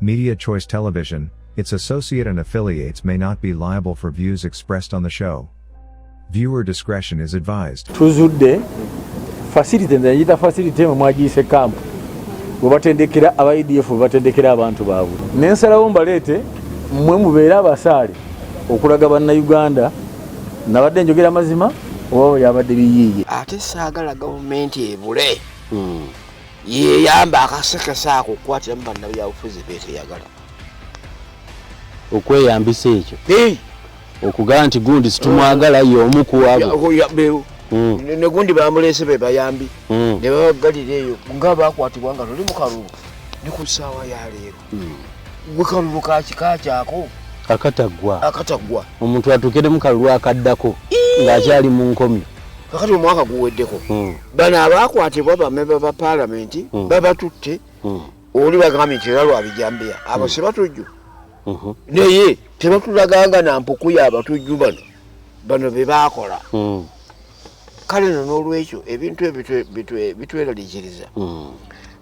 Media Choice Television, its associate and affiliates may not be liable for views expressed on the show. Viewer discretion is advised. Tuzudde facility, nze ngiyita facility, mwe mwagiyise camp, we batendekera aba ADF, we batendekera abantu baabwe. Nensalawo mbaleete mmwe mubeere abasaale okulaga Bannayuganda nabadde njogera mazima oba yabadde biyiiye. Ate saagala gavumenti ebule yeyamba akasekesa ako okukwatiramu bannabyabufuzi beteyagala. Okweyambisa ekyo okugamba nti gundi situmwagala, y'omu ku abo. Ne gundi bamuleese be bayambi ne babagalira eyo nga bakwatibwa nga toli mu kalulu. Ne ku ssaawa ya leero gwe kalulu ka kika kyako. Akataggwa. Akataggwa. Omuntu atuukire mu kalulu akaddako ng'akyali mu nkomyo. Kakati omwaka guweddeko. Bano abakwatibwa bamemba ba paalamenti babatutte. Oli bagambye nti era lwabijambiya, abo si batujju, naye tebatulaganga na mpuku y'abatujju bano bano be baakola. Kale no n'olwekyo ebintu ebyo bitweraliikiriza,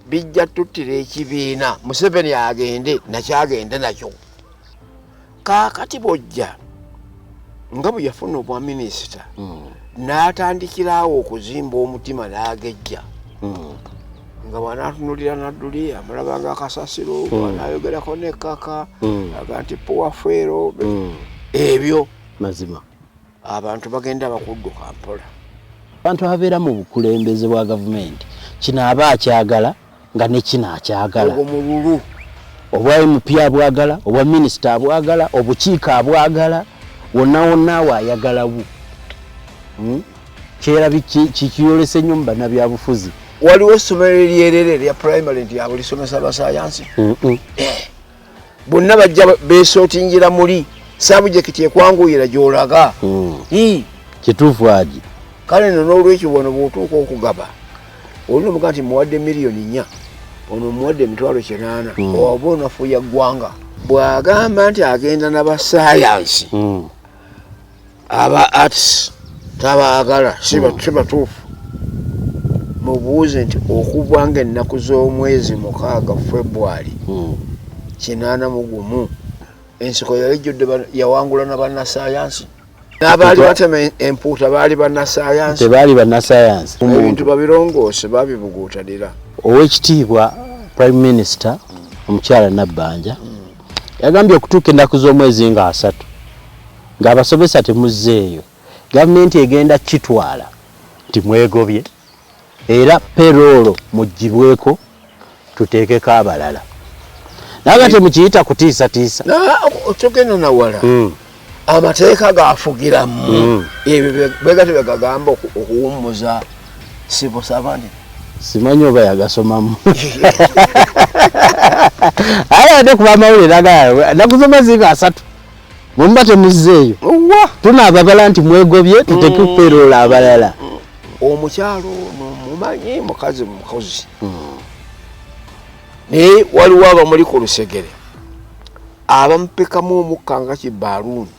bijja tuttira ekibiina. Museveni agende nakyagende nakyo. Kaakati bwojja nga bwe yafuna obwa minisita n'atandikirawo okuzimba omutima n'agejja, nga bw'anaatunulira Nadduli amulabanga akasasiro, bw'anaayogerako nekkaka aga nti poor fellow, ebyo. Mazima. Abantu bagenda bakudduka mpola. Abantu ababeera mu bukulembeze bwa gavumenti, kino aba akyagala nga ne kino akyagala. Ogwo mululu. Obwa MP abwagala, obwa minisita abwagala, obukiiko abwagala, wonna wonna awo ayagalawo. Kyerabi kikiyolese nnyo mu bannabyabufuzi. Waliwo essomero eryerere erya primary nti abulisomesa basayansi? Bonna bajja besootingira muli subject ekwanguyira gy'olaga. Kituufu agi. Kale no n'olwekyo wano bw'otuuka okugaba, olina omuga nti muwadde 4 miliyoni, ono muwadde 800,000, oba onafuya ggwanga. Bw'agamba nti agenda n'abasayansi, aba arts tabaagala, si batuufu. Mubuuze nti okuva nga ennaku z'omwezi 6 February 81, ensiko yali ejjudde yawangula na bannasayansi, n'abaali batema empuuta baali bannasayansi? Tebaali bannasayansi. Ebintu babirongoose, babibuguutanira. Oweekitiibwa Prime Minister omukyala Nabbanja yagambye okutuuka ennaku z'omwezi nga 30 ng'abasomesa temuzzeeyo, gavumenti egenda kitwala nti mwegobye era payroll mugibweko tuteekeko abalala. Naye nga temukiyita kutiisatiisa? Togenda nawala. Amateeka gafugiramu ebyo bwega tebegagamba okuwummuza civil servant. Simanyi oba yagasomamu, aye ate kuba amawulire aga ennaku z'omwezi nga 30 mwemuba temuzzeeyo, tunaababala nti mwegobye, tuteeke payroll abalala. Omukyalo ono mumanyi mukazi mukozi, naye waliwo abamuli ku lusegere abamupikamu omukka nga kibaaluuni,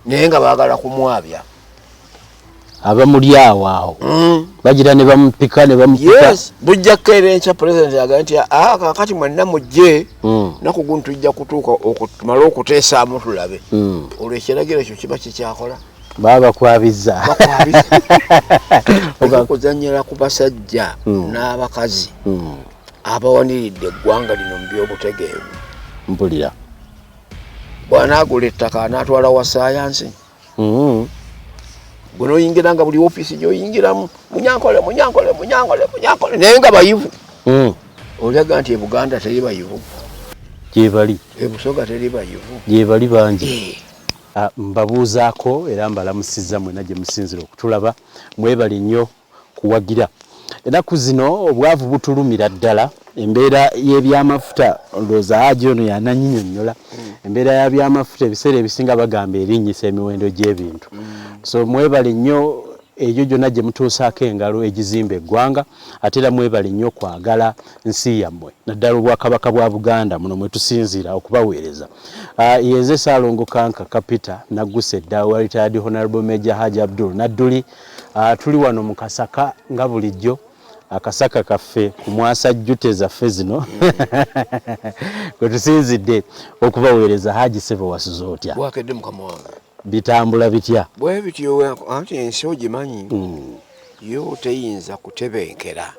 naye nga baagala kumwabya. Abamuli awo awo bagira ne bamupika ne bamupika. Yes, bujja kukeera enkya pulezidenti agamba nti, "Ah, kakati mwenna mujje, naku guno tujja kutuuka tumale okuteesaamu tulabe." Olwo ekiragiro ekyo kiba kikyakola. Baba bakwabizza. Bakwabiza okuzanyira ku basajja n'abakazi abawaniridde eggwanga lino mu byobutegeevu. Mpulira. Bw'anaagula ettaka anaatwala wa sayansi? Gwe noyingira nga buli ofiisi gyoyingiramu Munyankole, Munyankole, Munyankole, Munyankole, naye nga bayivu. Olyaga nti e Buganda teri bayivu? Gyebali. Ebusoga teri bayivu? Gyebali bangi. Ah, mbabuuzaako era mbalamusizza mwena gye musinzira okutulaba. Mwebale nnyo kuwagira. Ennaku zino obwavu butulumira ddala. Embeera y'ebyamafuta, ndowooza Haji ono yananyinyonnyola embeera y'abyamafuta. Ebiseera ebisinga bagamba erinnyisa emiwendo gy'ebintu. So mwebale nnyo egyo gyonna gye mutuusaako engalo egizimba eggwanga. Ate era mwebale nnyo kwagala nsi yammwe, naddala Obwakabaka bwa Buganda muno mwe tusinziira okubaweereza. Yenze Saalongo Kanka Kapita Naggusa edda wa retired Honorable Major Haji Abdul Nadduli. Tuli wano mu Kasaka nga bulijjo. Akasaka kaffe ku mwasajjute zaffe zino kwe tusinzidde okubaweereza. Haji Ssebo, wasuze otya? Bwakedde, mukama wange. Bitambula bitya? Bwe bityo, anti ensi ogimanyi, yo teyinza kutebenkera,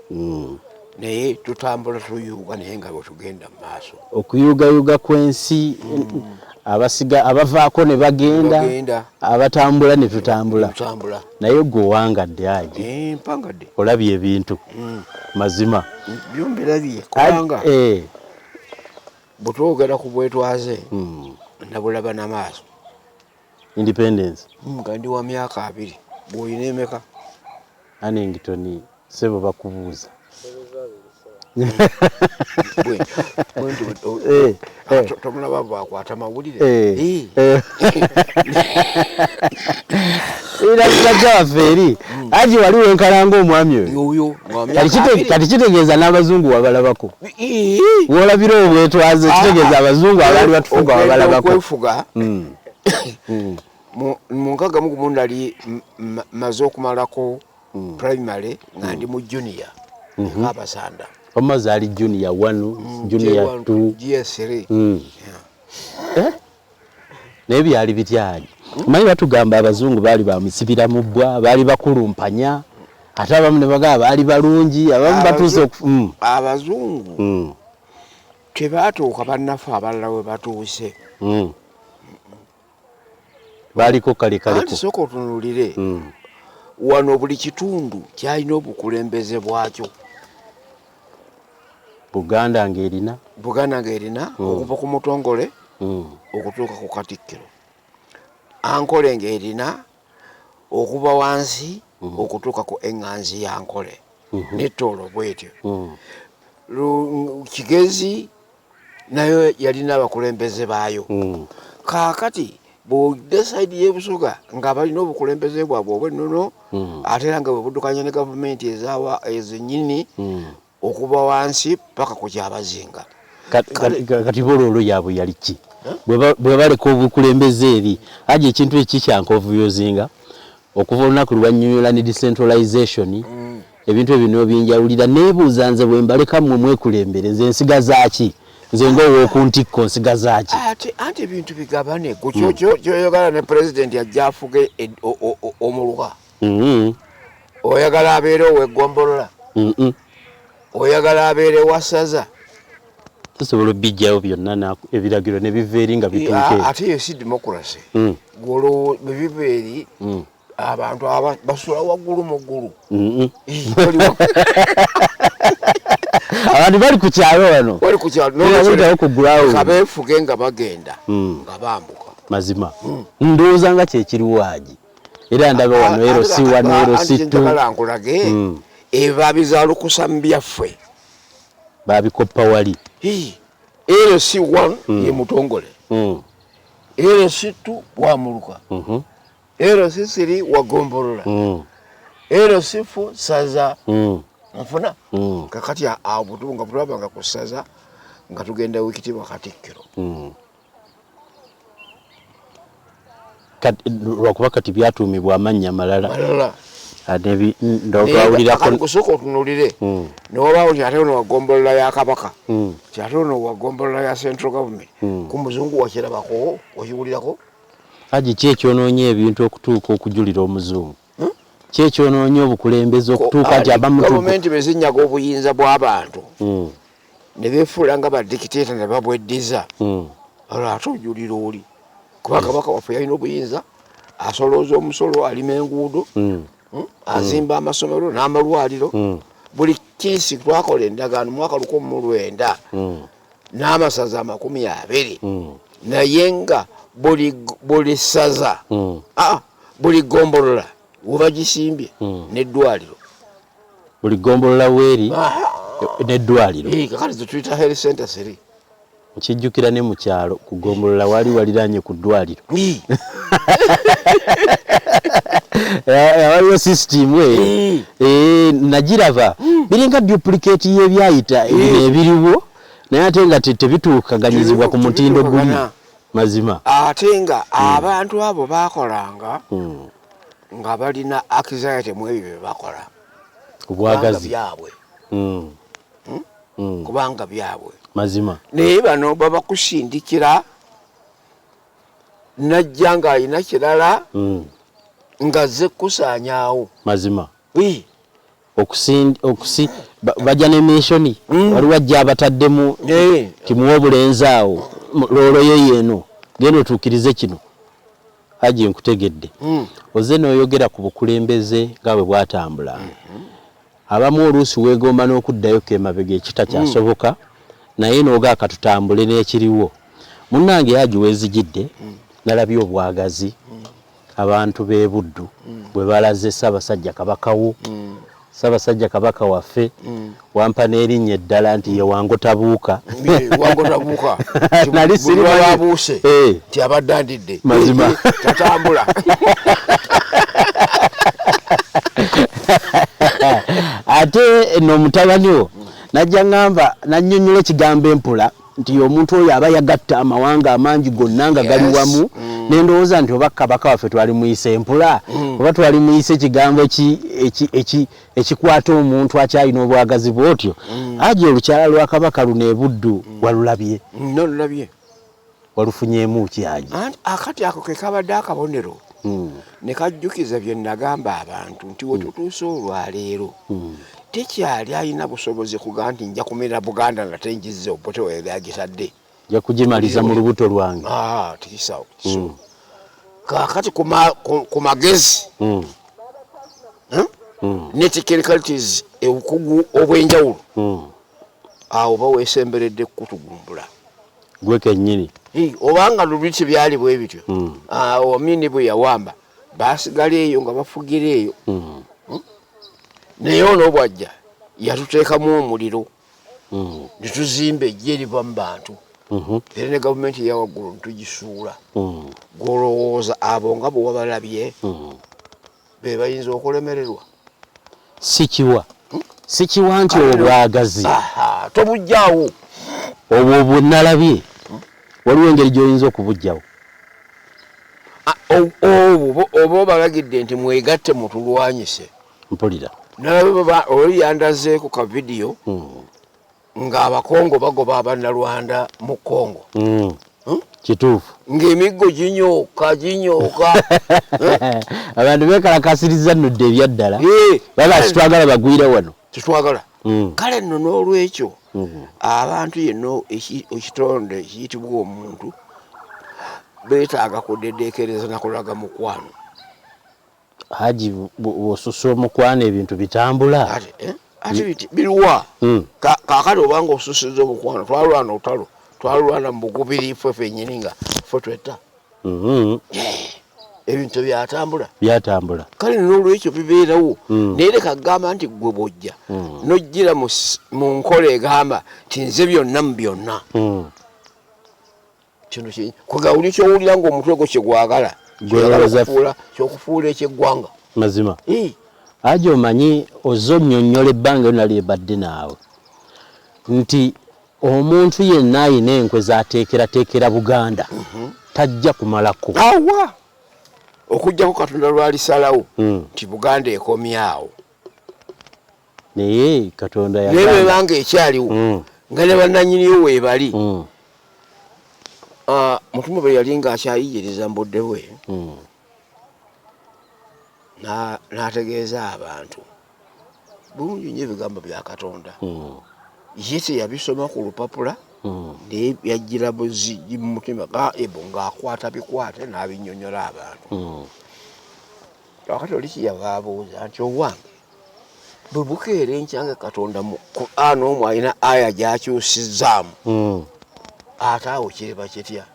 naye tutambula tuyuuga, naye nga bwe tugenda mu maaso. Okuyugayuga kw'ensi, abasiga abavaako ne bagenda, bagenda, abatambula ne tutambula. Tutambula. Naye gwe owangadde, Haji. Eh, mpangadde. Olabye ebintu mazima. Byo mbirabye, kubanga bwe twogera ku bwetwaze, nabulaba n'amaaso. Independence. Nga ndi wa myaka 20. Bw'olina emeka? Annington, sebo, bakubuuza. Tomulaba bwakwata mawulire? Era musajja waffe eri Haji wali wenkalanga omwami oyo. Oyo wa myaka Kati 20. Kati kitegeeza n'abazungu wabalabako. Wolabira obwetwaze, kitegeeza abazungu abaali batufuga Okugenda wabalabako. okwefuga mu 61 nali maze okumalako primary, nga ndi mu junior ng'abasanda. Omaze ali junior 1, junior 2. GS3. Eh? Naye byali bitya, Haji? Omanyi batugamba abazungu baali bamusibira mu bbwa, baali bakulumpanya, ate abamu ne bagamba baali balungi, abamu batuuse Abazungu tebaatuuka bannaffe abalala we batuuse. Baaliko kale Anti kaliko. sooka otunuulire wano, buli kitundu kyalina obukulembeze bwakyo. Buganda ng'erina. Buganda ng'erina okuva ku mutongole okutuuka ku katikkiro. Ankole ng'erina okuva wansi okutuuka ku eŋŋanzi ya Nkole, nettoolo bwetyo. Kigezi nayo yalina abakulembeze baayo. Kaakati bw'odda side y'Ebusoga, nga balina obukulembeze bwabwe obw'ennono, ate era nga bwe buddukanya ne gavumenti ezawa ezennyini, okuva wansi paka ku Kyabazinga. Kati boloolo yaabwe yali ki? Bwe baleka obukulembeze eri, Haji, ekintu ekikyankovuyozinga okuva olunaku lwe ne decentralization, ebintu ebyo nobyenjawulira, neebuuza nze bwe mbaleka mmwe mwekulembere, nze nsigazaaki? Nze ngaow'oku ntikko nsigazaaki? Ate anti ebintu bigabane. Gwe kyoyagala ne pulezidenti ajja afuge omuluka? Oyagala abeere ow'eggombolola? Oyagala abeere wassaza? Tusobola obijjawo byonna ebiragiro ne biva eri nga bituuka eri. Ate yo si democracy. Gwolwo bwe biva eri, abantu basula waggulu mu ggulu. Ih, Abantu bali ku kyalo wano. Bali ku kyalo. Bayitawo ku ground. Kabeefuge nga bagenda, nga bambuka. Mazima ndowooza nga kyekiriwo, Haji, era ndaba wano LC 1, LC 2. Njagala nkulage, ebabizaalukusa mu byaffe. Babikoppa wali. LC 1 ye mutongole, LC 2 wamuluka, LC 3 wagombolola, LC 4 saza. Nfuna kakati awo nga tulabanga ku ssaza nga tugenda wekitiibwa katikkiro. Lwakuba kati byatuumibwa amannya malala. Malala. Ndowulirako. Kusooka otunulire newabaawo nti ate ono wagombolola ya kabaka, ti ate ono wagombolola ya central government. Ku muzungu wakirabako? Okiwulirako? Haji, ki ekyonoonya ebintu okutuuka okujulira omuzungu? Ki ekyonoonya obukulembeze okutuuka nti abamu Gavumenti bwe zinyaga obuyinza bw'abantu ne beefuula nga badikiteeta ne babweddiza, olwo ate ojulira oli? Kuba kabaka waffe yalina obuyinza, asolooza omusolo, alima enguudo, azimba amasomero n'amalwaliro. Buli kiisi twakola endagaano mwaka 1900 n'amasaza 20, naye nga buli ssaza, buli gombolola webagisimbye n'eddwaliro. Buli gombolola weeri n'eddwaliro. Kakati zetuyita health center siri. Nkijjukira ne mu kyalo ku gombolola wali waliranye ku ddwaliro. Waliwo sisitimu eyo nagiraba, biringa duplicate y'ebyayita bino ebiriwo, naye ate nga tebituukaganyizibwa ku mutindo guli. Mazima. Ate nga abantu abo bakolanga nga balina anxiety mu ebyo bye bakola. Obwagazi. Byabwe. Kubanga byabwe. Mazima. Naye bano babakusindikira najja ng'alina kirala ng'azze kukusaanyaawo. Mazima. Bajja ne missioni, waliwo ajja abataddemu timuwa obulenzi awo, loolo ye yeeno, genda otuukirize kino. Haji, nkutegedde. Ozze n'oyogera ku bukulembeze nga bwe bwatambula. Abamu oluusi weegomba n'okuddayo emabega, ekitakyasoboka, naye n'oga katutambule n'ekiriwo. Munnange Haji, weezigidde nalabye obwagazi abantu b'e Buddu bwe balaze Ssaabasajja Kabaka wo, Ssaabasajja Kabaka waffe. Wampa n'erinnya eddala nti ye Wango Tabuuka. Wango Tabuuka. Nali sirimanyi. Babuuse nti abadde andidde. Mazima. Tatambula. Ate no mutabani wo najja ŋŋamba, nannyonnyola ekigambo empula, nti omuntu oyo aba yagatta amawanga amangi gonna nga gali wamu. Nendowooza nti oba kabaka waffe twali muyise empula, oba twali muyise ekigambo ekikwata omuntu akyalina obwagazi bwotyo. Aji, olukyala lwa Kabaka luno e Buddu walulabye? Nolulabye. Walufunyeemu ki, Haji? Anti akati ako ke kabadde akabonero ne kajjukiza bye nagamba abantu nti we tutuuse olwaleero, tekyali alina busobozi kuga nti nja kumira Buganda nate njizze Obote we yagitadde. Nja kugimaliza mu lubuto lwange. Ah, tekisawo. Kaakati ku magezi ne technicalities, obukugu obw'enjawulo, awo baweesemberedde kutugumbula. Gwe kennyini. Obanga luli tebyali bwe bityo, Amini bwe yawamba basigala eyo nga bafugira eyo. Naye ono bwajja yatuteekamu omuliro ne tuzimba ejje eriva mu bantu, era ne gavumenti eyawaggulu netugisuula. Gwolowooza abo nga bwe wabalabye be bayinza okulemererwa? Sikiwa, sikiwa nti obwagazi Aha, tobujjaawo. Obwo bwe nalabye, waliwo engeri gy'oyinza okubugjawo? Ah, obwo oba obalagidde nti mwegatte mutulwanyise. Mpulira. Nalabe oli yandazeeko ka vidiyo ng'Abakongo bagoba Abannalwanda mu Kongo. Kituufu. Ng'emiggo ginyooka ginyooka. Abantu beekalakasiriza nnudde ebyaddala, baba kitwagala bagwire wano. Tetwagala. Kale nno n'olwekyo abantu yenna, ekitonde ekiyitibwa omuntu, beetaaga kudedeekereza nakulaga mukwano. Haji, bw'osusa omukwano ebintu bitambula. Ate biti biriwa? Kaakati obanga osusiza omukwano, twalwana olutalo, twalwana mu bugubiri ffe ffennyini nga ffe twetta. Ebintu byatambula. Byatambula. Kale n'olwekyo bibeerawo. Naye leka kugamba nti gwe bw'ojja n'ojjira mu nkola egamba nti nze byonna mu byonna, kino kwega oli kyowulira ng'omutwe gwo kyegwagala Gwolowooza- kyokufuula ekyeggwanga. Mazima. Haji, omanyi ozze onnyonnyola ebbanga lyonna lyebadde naawe nti omuntu yenna ayina enkwe z'ateekerateekera Buganda tajja kumalako. Awa, okugjako Katonda lwalisalawo nti Buganda ekomyawo. Naye Katonda naye yagamba bwebanga ekyaliwo nga ne bannanyiniyo weebali. Ah, Mutume bwe yali ng'akyayigiriza mu budde bwe, n'ategeeza abantu bulungi nnyo ebigambo bya Katonda. Ye teyabisoma ku lupapula, naye byajjira buzigi mu mutima gaibu, ng'akwata bikwate n'abinnyonnyola abantu. Kakati oli kiyava abuuza nti, "Owange, bwe bukeera enkya nga Katonda mu Qur'an omwo alina aya gy'akyusizaamu, ate awo kiriba kitya?"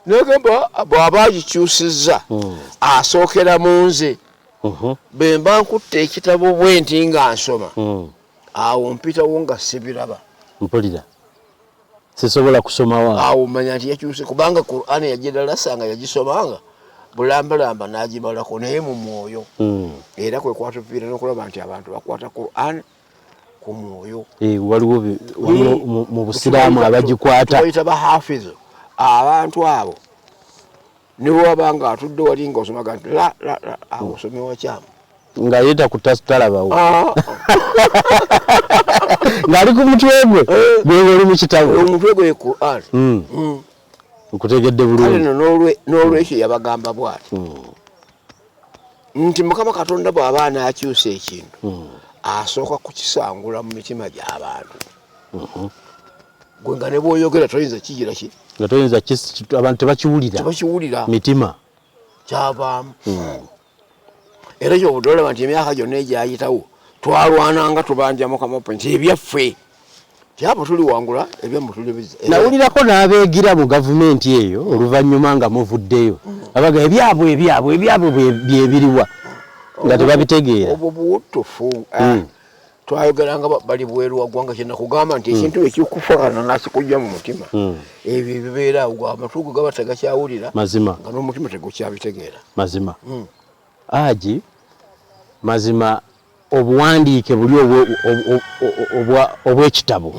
Nagamba, bw'aba agikyusizza, asookera mu nze. Bwe mba nkutte ekitabo bwe nti nga nsoma, awo mpitawo nga sibiraba. Mpulira sisobola kusomawo awo. Awo manya nti yakyuse, kubanga Qur'an yagiralasa nga yagisomanga bulambalamba n'agimalako naye mu mwoyo. Era kwe kwatuviira n'okulaba nti abantu bakwata Qur'an ku mwoyo. Waliwo waliwo mu Busiraamu abagikwata. Tubayita bahafizu. Abantu abo ne bwewaba nga atudde wali nga osomaga nti la la la, awo osome wakyamu. Nga ye takutalabawo. Ah. Ng'ali ku mutwe gwe. Eh. Gwe oli mu kitabo. Omutwe gwe Qur'an. Nkutegedde Kale bulungi. no n'olwekyo yabagamba bw'ati nti Mukama Katonda bw'aba anaakyusa ekintu asooka kukisangula mu mitima gy'abantu. Gwe nga ne bw'oyogera toyinza kigira ki? Nga toyinza abantu tebakiwulira. Tebakiwulira. Mitima. Kyavaamu. Era ky'obudde olaba nti emyaka gyonna egyayitawo twalwananga tubanja Mukama nti ebyaffe kyabo tuliwangula ebyammwe tulibizza. Nawulirako n'abeegira mu gavumenti eyo oluvannyuma nga muvuddeyo abaga ebyabwe ebyabwe ebyabwe byebiriwa nga tebabitegeera. Obwo buwutufu. Twayogeranga bali bweru wa ggwanga, kye nakugamba nti ekintu ekikufakana nakikujja mu mutima. Ebyo ebibeera awo amatu go gaba tegakyawulira. Mazima. Nga n'omutima tegukyabitegeera. Mazima. Haji, mazima obuwandiike buli obw'ekitabo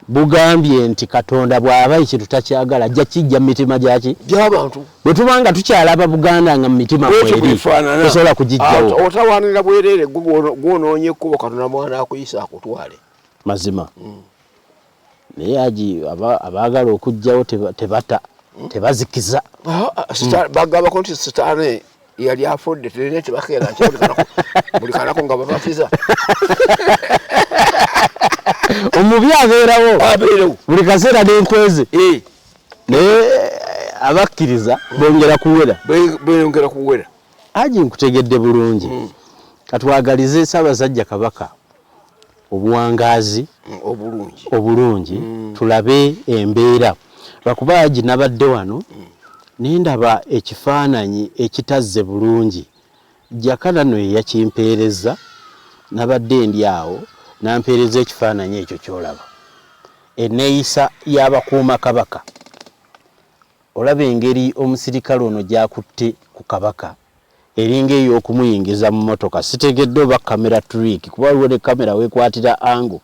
bugambye nti Katonda bw'aba ekintu takyagala ajja kijja mu mitima gyaki? Gy'abantu. Bwe tuba nga tukyalaba Buganda nga mu mitima Bwekyo kweri, bwefaanana. tosobola kugijjawo. Otawaanira bwereere gw'onoonya ekkubo Katonda mwana akuyisa akutwale. Mazima. Naye Haji, abaagala okuggyawo tebata, tebazikiza. Bagambako nti Sitaane yali afudde, terina tebakeera nkya buli kanako nga babatiza. Omubi abeerawo. Abeerawo. Buli kaseera n'enkweze. Naye abakkiriza bongera kuwera. Bongera kuwera. Haji, nkutegedde bulungi. Katwagalize Ssaabasajja Kabaka obuwangaazi Obulungi. Obulungi, tulabe embeera. Lwakuba Haji nabadde wano ne ndaba ekifaananyi ekitazze bulungi. Jakana nno ye yakimpeereza, nabadde ndi awo n'ampeereza ekifaananyi ekyo ky'olaba. Enneeyisa y'abakuuma Kabaka. Olaba engeri omusirikale ono gy'akutte ku Kabaka eringa ey'okumuyingiza mu mmotoka. Sitegedde oba kamera trick, kuba waliwo ne kamera weekwatira angle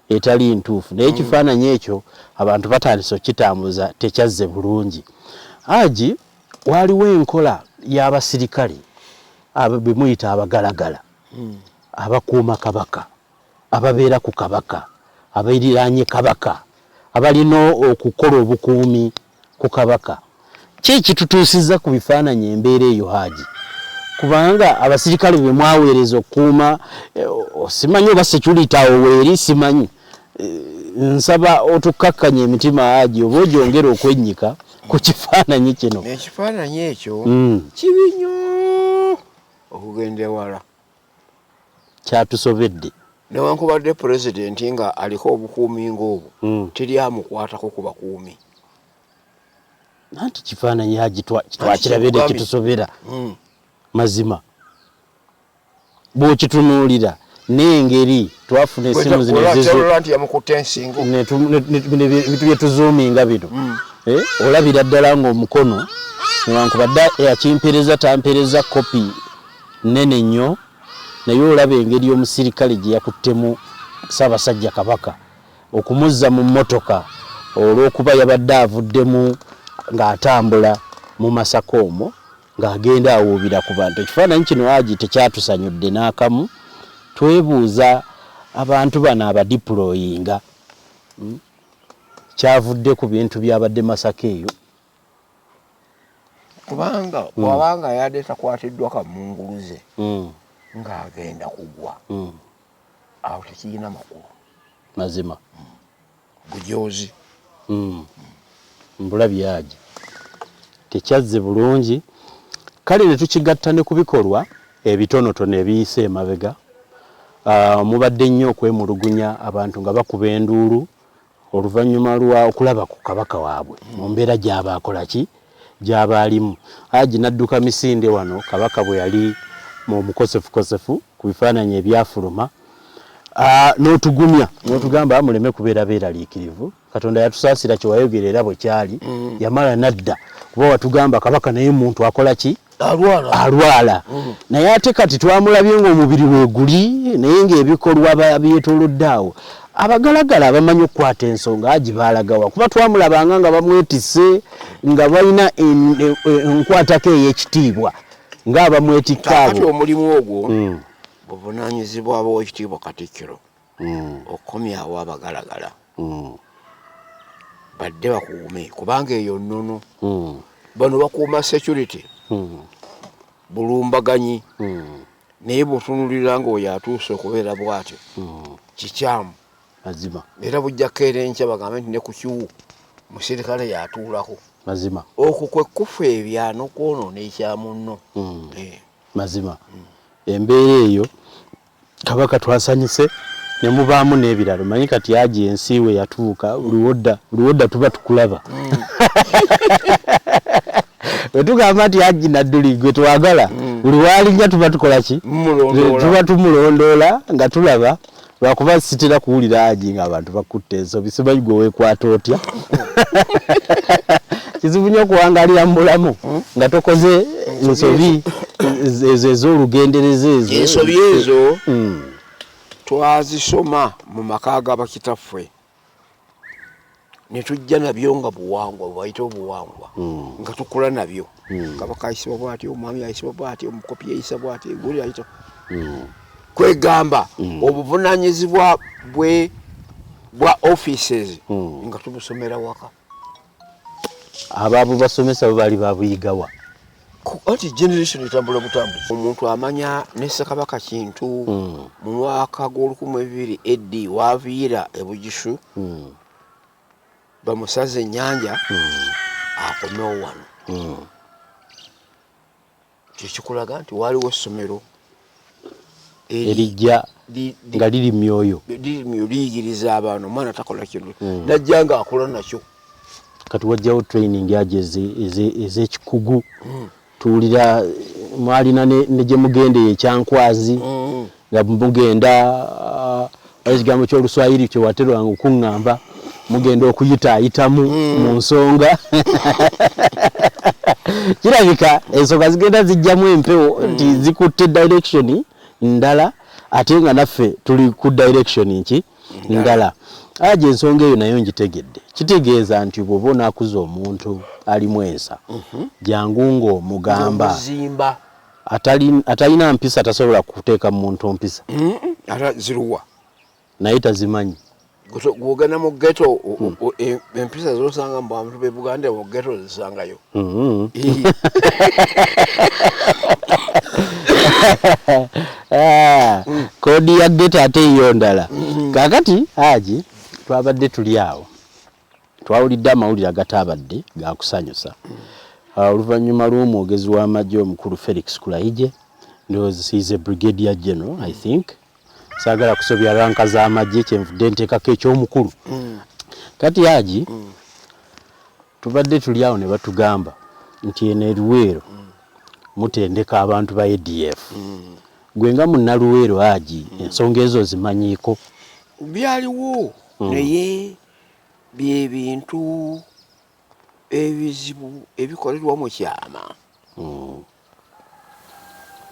etali ntuufu. Naye ekifaananyi ekyo abantu batandise okukitambuza, tekyazze bulungi. Haji, waliwo enkola y'abasirikale be muyita abagalagala, abakuuma Kabaka, ababeera ku Kabaka, abeeriraanye Kabaka, abalina okukola obukuumi ku Kabaka. Ki ekitutuusizza ku bifaananyi embeera eyo, Haji? Kubanga abasirikale be mwaweereza okukuuma, simanyi oba security awo weeri, simanyi. Nsaba otukkakkanye emitima, Haji, oba ogyongere okwennyika ku kifaananyi kino. Ekifaananyi ekyo kibi nnyo okugenda ewala. Kyatusobedde. Newankubadde pulezidenti nga aliko obukuumi ng'obwo, teri amukwatako ku bakuumi. Anti kifaananyi Haji twakirabye ne kitusobera. Mazima. Bw'okitunuulira n'engeri twafuna essimu zino ezizo nti yamukutte ensingo. Ebintu bye tuzuuminga bino. Olabira ddala ng'omukono newankubadde yakimpeereza tampeereza kopi nnene nnyo, naye olaba engeri omusirikale gye yakuttemu Ssaabasajja Kabaka okumuzza mu mmotoka olw'okuba yabadde avuddemu ng'atambula mu Masaka omwo ng'agenda awuubira ku bantu. Ekifaananyi kino Haji tekyatusanyudde n'akamu. Twebuuza abantu bano abadiployinga kyavudde ku bintu byabadde Masaka eyo. Kubanga bw'abanga yadde takwatiddwa kamunguluze ng'agenda kugwa, awo tekirina makulu. Mazima. Bujozi. Mbulabye Haji tekyazze bulungi. Kale ne tukigatta ne ku bikolwa ebitonotono ebiyise emabega. Mubadde nnyo okwemulugunya abantu nga bakuba enduulu oluvannyuma lwa okulaba ku Kabaka waabwe mu mbeera gy'aba akola ki gy'aba alimu. Haji, n'adduka misinde wano Kabaka bwe yali mu mukosefukosefu ku bifaananyi ebyafuluma, n'otugumya n'otugamba muleme kubeera beeraliikirivu, Katonda yatusaasira, kye wayogera era bwe kyali. Yamala nadda, kuba watugamba Kabaka naye muntu akola ki? Alwala. Alwala. Naye ate kati twamulabye ng'omubiri weeguli, naye ng'ebikolwa byetoolodde awo. Abagalagala abamanyi okukwata ensonga, Haji, baalagawa? Kuba twamulabanga nga bamwetisse, nga balina enkwatako ey'ekitiibwa. Ng'abamwetikka Kaakati abo. Omulimu ogwo buvunaanyizibwa bw'Owekitiibwa Katikkiro okukomyawo abagalagala badde bakuume, kubanga eyo nnono. Bano bakuuma security bulumbaganyi, naye bw'otunuulira ng'oyo atuuse okubeera bw'atyo, kikyamu. Era bujja keera enkya bagambe nti ne ku kiwu musirikale yatuulako. Okwo kwe kufa ebya n'okwonoona ekya munno. Mazima. Embeera eyo Kabaka twasanyuse ne mubaamu n'ebirala. Omanyi kati aji ensi we yatuuka, buli wodda tuba tukulaba. Bwe tugamba nti Haji Nadduli gwe twagala, buli walinnya tuba tukola ki? Mumulondoola. Tuba tumulondoola nga tulaba, lwakuba sitera kuwulira Haji ng'abantu bakutte ensobi, simanyi gwe weekwata otya. Kizibu nnyo okuwangaalira mu bulamu nga tokoze nsobi ezo ez'olugendereza ezo. Ensobi ezo twazisoma mu maka g'abakitaffe ne tujja nabyo nga buwangwa, bwayita obuwangwa, nga tukula nabyo. Kabaka ayisibwa bw'ati, omwami ayisibwa bw'ati, omukopi yeyisa bw'ati, guli ayita. Kwegamba obuvunaanyizibwa bwe bwa offices nga tubusomera waka. Abaabo basomesa bo baali babuyigawa? Anti generation etambula butambuzi. Omuntu amanya ne Ssekabaka Kintu mu mwaka gw'olukumi ebibiri AD waaviira e Bugisu, bamusaze ennyanja akomewo wano. Kyekikulaga nti waaliwo essomero erijja nga liri myoyo, liri myoyo, liyigiriza abaana. Omwana takola kintu najja ng'akola nakyo. Kati wajjawo training aje ez'ekikugu. Tuwulira mwalina ne gye mugenda eyo ekyankwazi, nga mugenda ekigambo ky'Oluswayiri kye waterwanga okuŋŋamba, mugenda okuyitaayitamu mu nsonga. Kirabika ensonga zigenda zijjamu empewo nti zikutte direction ndala, ate nga naffe tuli ku direction nki ndala. Aje ensonga eyo nayo ngitegedde. Kitegeeza nti bw'oba onaakuza omuntu alimu ensa, jangu ng'omugamba. Omuzimba. Atalina mpisa tasobola kuteeka mu muntu mpisa. Ata ziruwa? Naye tazimanyi. Gwogenda mu ghetto, empisa z'osanga mu bantu b'e Buganda mu ghetto zisangayo. Koodi ya ghetto ate yo ndala. Kaakati Haji, twabadde tuli awo, twawulidde amawulire agataabadde gakusanyusa oluvannyuma lw'omwogezi w'amagye omukulu Felix Kulayigye. Ndowooza he is a brigadier general, I think. Saagala kusobya ranka z'amagye, kyenvudde nteekako eky'omukulu. Kati Haji, tubadde tuli awo ne batugamba nti eno eruweero mutendeka abantu ba ADF. Gwe nga munnaluweero Haji, ensonga ezo ozimanyiiko? Byaliwo, naye bye bintu ebizibu ebikolerwa mu kyama.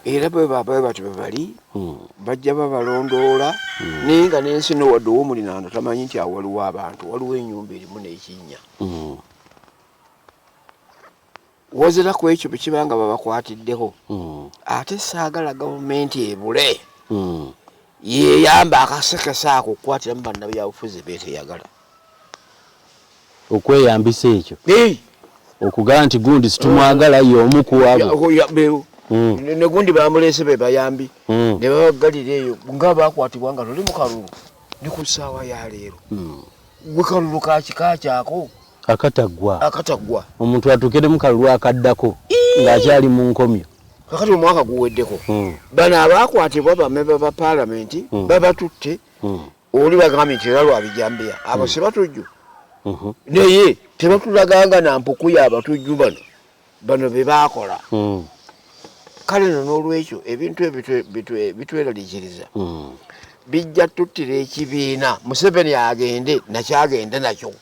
Era bwe baba batyo bwe bali, bajja babalondoola, naye nga n'ensi no wadde ow'omulinaano tamanyi nti awo waliwo abantu, waliwo ennyumba erimu n'ekinnya. Wazira ku ekyo bwe kiba nga babakwatiddeko, ate saagala gavumenti ebule yeeyamba akasekese ako okukwatiramu bannabyabufuzi beeteyagala. Okweyambisa ekyo okugamba nti gundi situmwagala y'omu ku abo. Ne gundi bamuleese be bayambi ne babaggalira eyo nga bakwatibwa nga toli mu kalulu. Ne ku ssaawa ya leero gwe kalulu ka kika kyako akataggwa, akataggwa. Omuntu atuuke ne mu kalulu akaddako ng'akyali mu nkomyo. Kakati omwaka guweddeko, bano abakwatibwa bamemba ba paalamenti babatutte, oli bagambye nti era lwa bijambiya, abo si batujju, naye tebatulaganga na mpuku y'abatujju bano, bano be baakola. Kale no n'olwekyo ebintu ebyo bitweraliikiriza, bijja tuttira ekibiina. Museveni agende nakyagende nakyo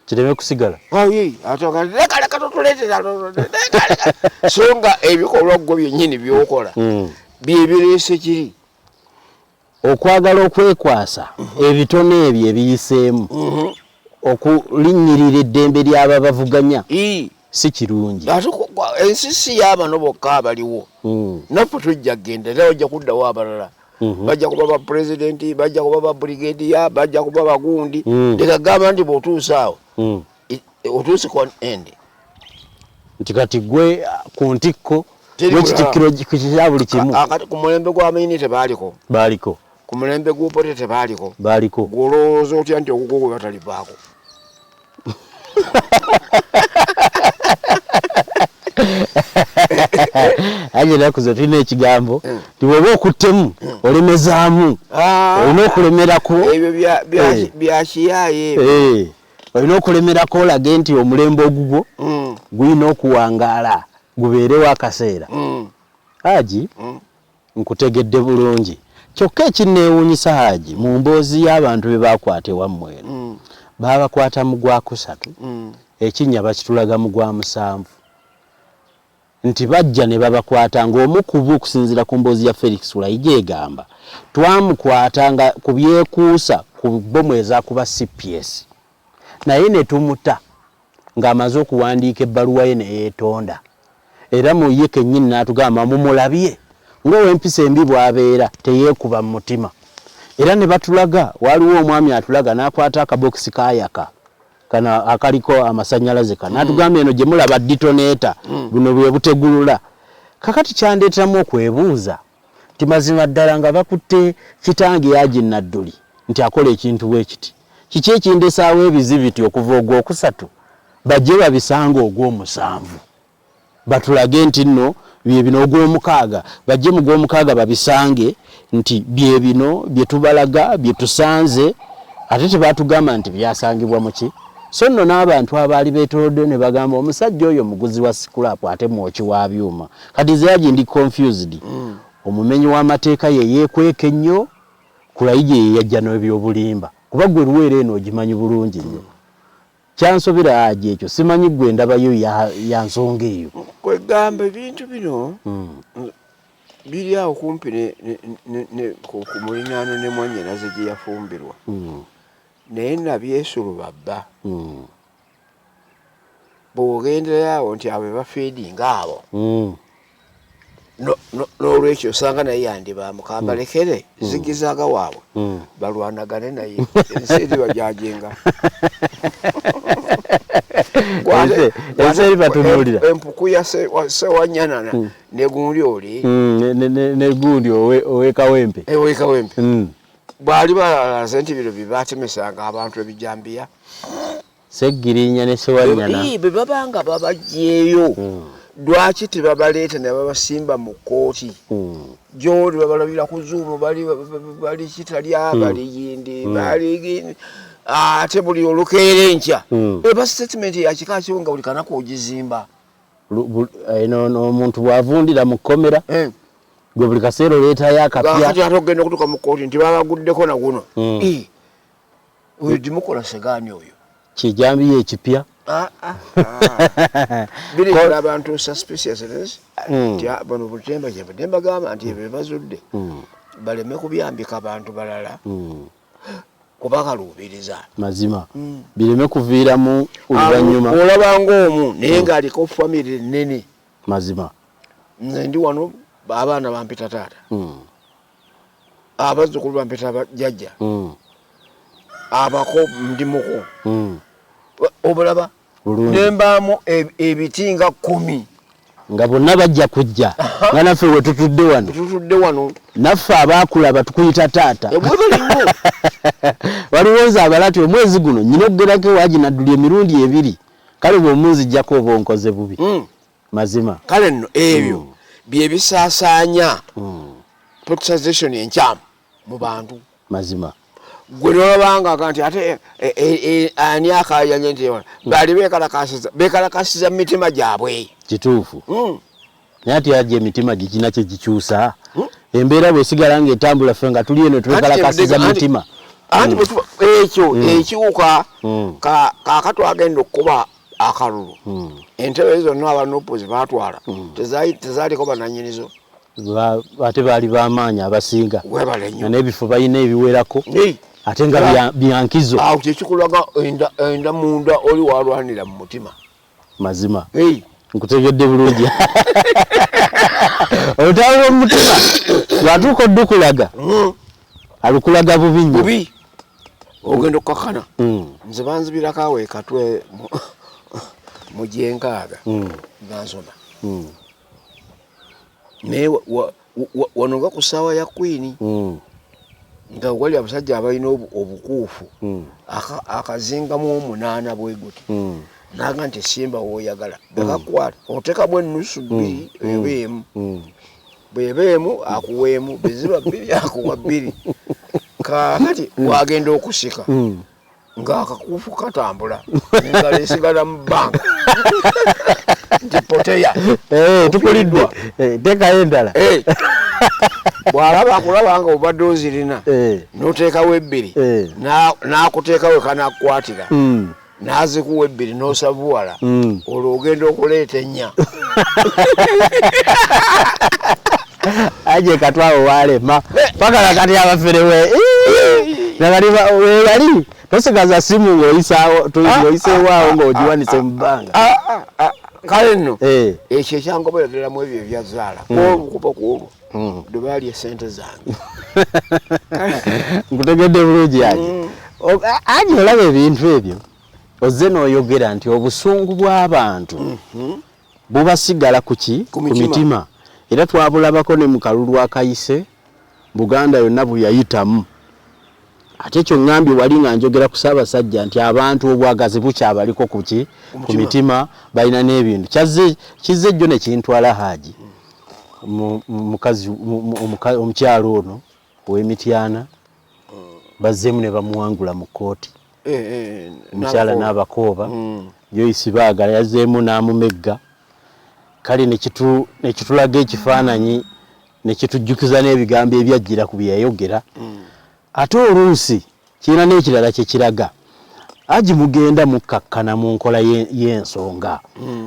kireme kusigala. Leka leka totuleetera, so nga ebikolwa ggwe byennyini byokola byebireese kiri. Okwagala okwekwasa ebitone ebyo ebiyiseemu okulinnyirira eddembe ly'ababavuganya. Si kirungi. Ate ensi si y'abano bokka abaliwo. Naffe tujja kugenda era bajja kuddawo abalala. Bajja kuba ba pulezidenti, bajja kuba ba brigadier, bajja kuba bagundi. Leka gamba nti bw'otuuse awo, otuuse ku end. Nti kati gwe ku ntikko gw'ekitikkiro kya buli kimu. Akati ku mulembe gwa Amini tebaaliko. Baaliko. Ku mulembe gw'Obote tebaaliko. Baaliko. Gw'olowooza otya nti ogugwo gwe batalivaako? Aje ennaku zino tulina ekigambo nti bw'oba okuttemu olemezaamu, olina okulemerako. Ebyo bya kiyaaye. Olina okulemerako olage nti omulembe ogugwo gulina okuwangaala gubeerewo akaseera. Haji, nkutegedde bulungi. Kyokka ekinneewuunyisa Haji, mu mboozi y'abantu be baakwata ewammwe eno, baabakwata mu gwakusatu, ekinnya bakitulaga mu gwa musanvu. Nti bajja ne babakwata ng'omu ku bo okusinziira ku mboozi ya Felix Kulayigye egamba, twamukwata nga ku byekuusa ku bbomu ezakuba cps naye ne tumuta ng'amaze okuwandiika ebbaluwa ye ne yeetonda era mu ye kennyini n'atugamba mumulabye ng'ow'empisa embi bw'abeera teyeekuba mu mutima era ne batulaga waaliwo omwami atulaga n'akwata akabokisi ka yaka kano akaliko amasannyalaze kano n'atugamba eno gye mulaba detonator buno bwe butegulula. Kakati kyandeeteramu okwebuuza nti mazima ddala nga bakutte kitange Haji Nadduli nti akola ekintu bwe kiti, kiki ekindesaawo ebizibiti okuva ogwokusatu bajje babisange ogwomusanvu batulage nti nno bye bino, ogwomukaaga bajje mu gwomukaaga babisange nti bye bino bye tubalaga bye tusanze, ate tebatugamba nti byasangibwa mu ki. So nno n'abantu abaali beetooloddeyo ne bagamba omusajja oyo muguzi wa sikulaapu ate mwoki wa byuma. Kati nze Haji ndi confused. Omumenyi w'amateeka ye yeekweka ennyo, Kulayigye ye yajja n'ebyobulimba kuba ggwe Luweero eno ogimanyi bulungi nnyo. Kyansobera Haji ekyo, simanyi ggwe endaba yo ya nsonga eyo. Kwegamba ebintu bino biri awo kumpi ku mulinaano ne mwannyinaze gye yafumbirwa. Naye nabyesulubabba bba. Bw'ogenderayo awo nti abo be bafiidinga abo. N'olwekyo osanga naye yandibaamu kambalekere zigizaaga waabwe balwanagane naye ensi eri bajajenga. Ensi eri batunuulira. Empuku ya Ssewanyanana ne gundi oli. Ne gundi ow'e Kawempe. Ow'e Kawempe. Baali balalaze nti bino bye baatemesanga abantu ebijambiya. Ssegirinya ne Ssewanyana. Bwe baba nga babaggyeeyo, lwaki tebabaleeta ne babasimba mu kkooti? Gy'oli babalabira ku Zoom, bali Kitalya, bali Gindi, bali Gindi. Ate buli olukeera enkya eba sitatimenti ya kika kimu nga buli kanaku ogizimba. Omuntu bw'avundira mu kkomera gwe buli kaseera oleetayo akapya. Kati ate okugenda okutuuka mu kkooti nti babaguddeko na guno. Oyo gimukola segaani oyo. Kijambiya ekipya. Bireetera abantu suspiciousness nti bano butemba gye badde mbagamba nti ebyo bazudde baleme kubyambika bantu balala kubakaluubiriza. Mazima bireme kuviiramu oluvannyuma. Olaba ng'omu naye ng'aliko famire nnene. Mazima. Nze ndi wano abaana bampita taata. Abazzukulu bampita jjajja. Abako ndi muko. Obulaba ne mbaamu ebiti nga 10. Nga bonna bajja kujja nga naffe we tutudde wano. Tutudde wano. Naffe abaakulaba tukuyita taata. Waliwo nze abala nti omwezi guno nnyina okugerako ewa Haji Nadduli emirundi 2. Kale bw'omunziggyako oba onkoze bubi. Mazima. Kale nno ebyo bye bisaasaanya politicization enkyamu mu bantu. Mazima. Gwe n'olabanga nti ate ani akaayanye nti baali beekalakaasiza mu mitima gyabwe. Kituufu. Naye ate yajja emitima gikina kye gikyusa. Embeera bw'esigala ng'etambula ffe nga tuli eno twekalakaasiza mu mitima. Anti ekyo ekiwuka kaakati agenda okukuba akalulu. Entebe zonna aba NUP ze baatwala tezaaliko bannannyinizo. Ate baali b'amaanyi abasinga. Weebale nnyo. N'ebifo balina ebiwerako. Ate nga bya nkizo. Awo kye kikulaga enda munda oli w'alwanira mu mutima. Mazima nkutegedde bulungi. Olutalo lw'omutima lwatuuka oddukulaga alukulaga bubi nnyo. Bubi, ogenda okukakkana. Nze banzibirako awo ekatwe mu gyenkaaga nga nsoma, naye wano nga ku ssaawa ya Queen nga wali abasajja abalina obukuufu akazingamu omunaana bwe guti, naga nti simba woyagala bekakwata otekamu ennusu bbiri eba emu, bweba emu akuwa emu, bweziba bbiri akuwa bbiri. Kakati wagenda okusika ng'akakuufu katambula, engalo esigala mu bbanga nti poteya. Tukulidde. Teekayo endala. Bw'alaba akulaba nga obadde ozirina n'oteekawo ebbiri, n'akuteekawo ekanakukwatira, n'azikuwa ebbiri n'osavuwala, olwo ogenda okuleeta ennya. Aje katwawo walema paka nakati abaferewe nakati webali tosigaza simu ng'oyisaawo ng'oyiseewaawo ng'ogiwanise mu bbanga. Kale nno ekyo ekyangobera ddala mu ebyo ebyazaala kuba ku olwo lwe baali esente zange. Nkutegedde bulungi aje. Aje olaba ebintu ebyo ozze n'oyogera nti obusungu bw'abantu bubasigala ku ki? Ku Ku mitima. Mitima. Era twabulabako ne mu kalulu akayise, Buganda yonna bwe yayitamu. Ate ekyo ŋŋambye wali nga njogera ku Ssaabasajja nti abantu obwagazi bukyabaliko ku ki? Ku Ku mutima. Mitima balina n'ebintu. Kyazze kizze jjo ne kintwala Haaji mukazi omukyalo ono ow'Emityana bazzeemu ne bamuwangula mu kkooti. Omukyala N'Abakooba. N'Abakooba. Joyce Baagala yazzeemu n'amumegga. Kale ne kitulaga ekifaananyi ne kitujjukiza n'ebigambo ebyajjira ku bye yayogera. Ate oluusi kirina n'ekirala kye kiraga. Haji mugenda mukkakkana mu nkola y'ensonga.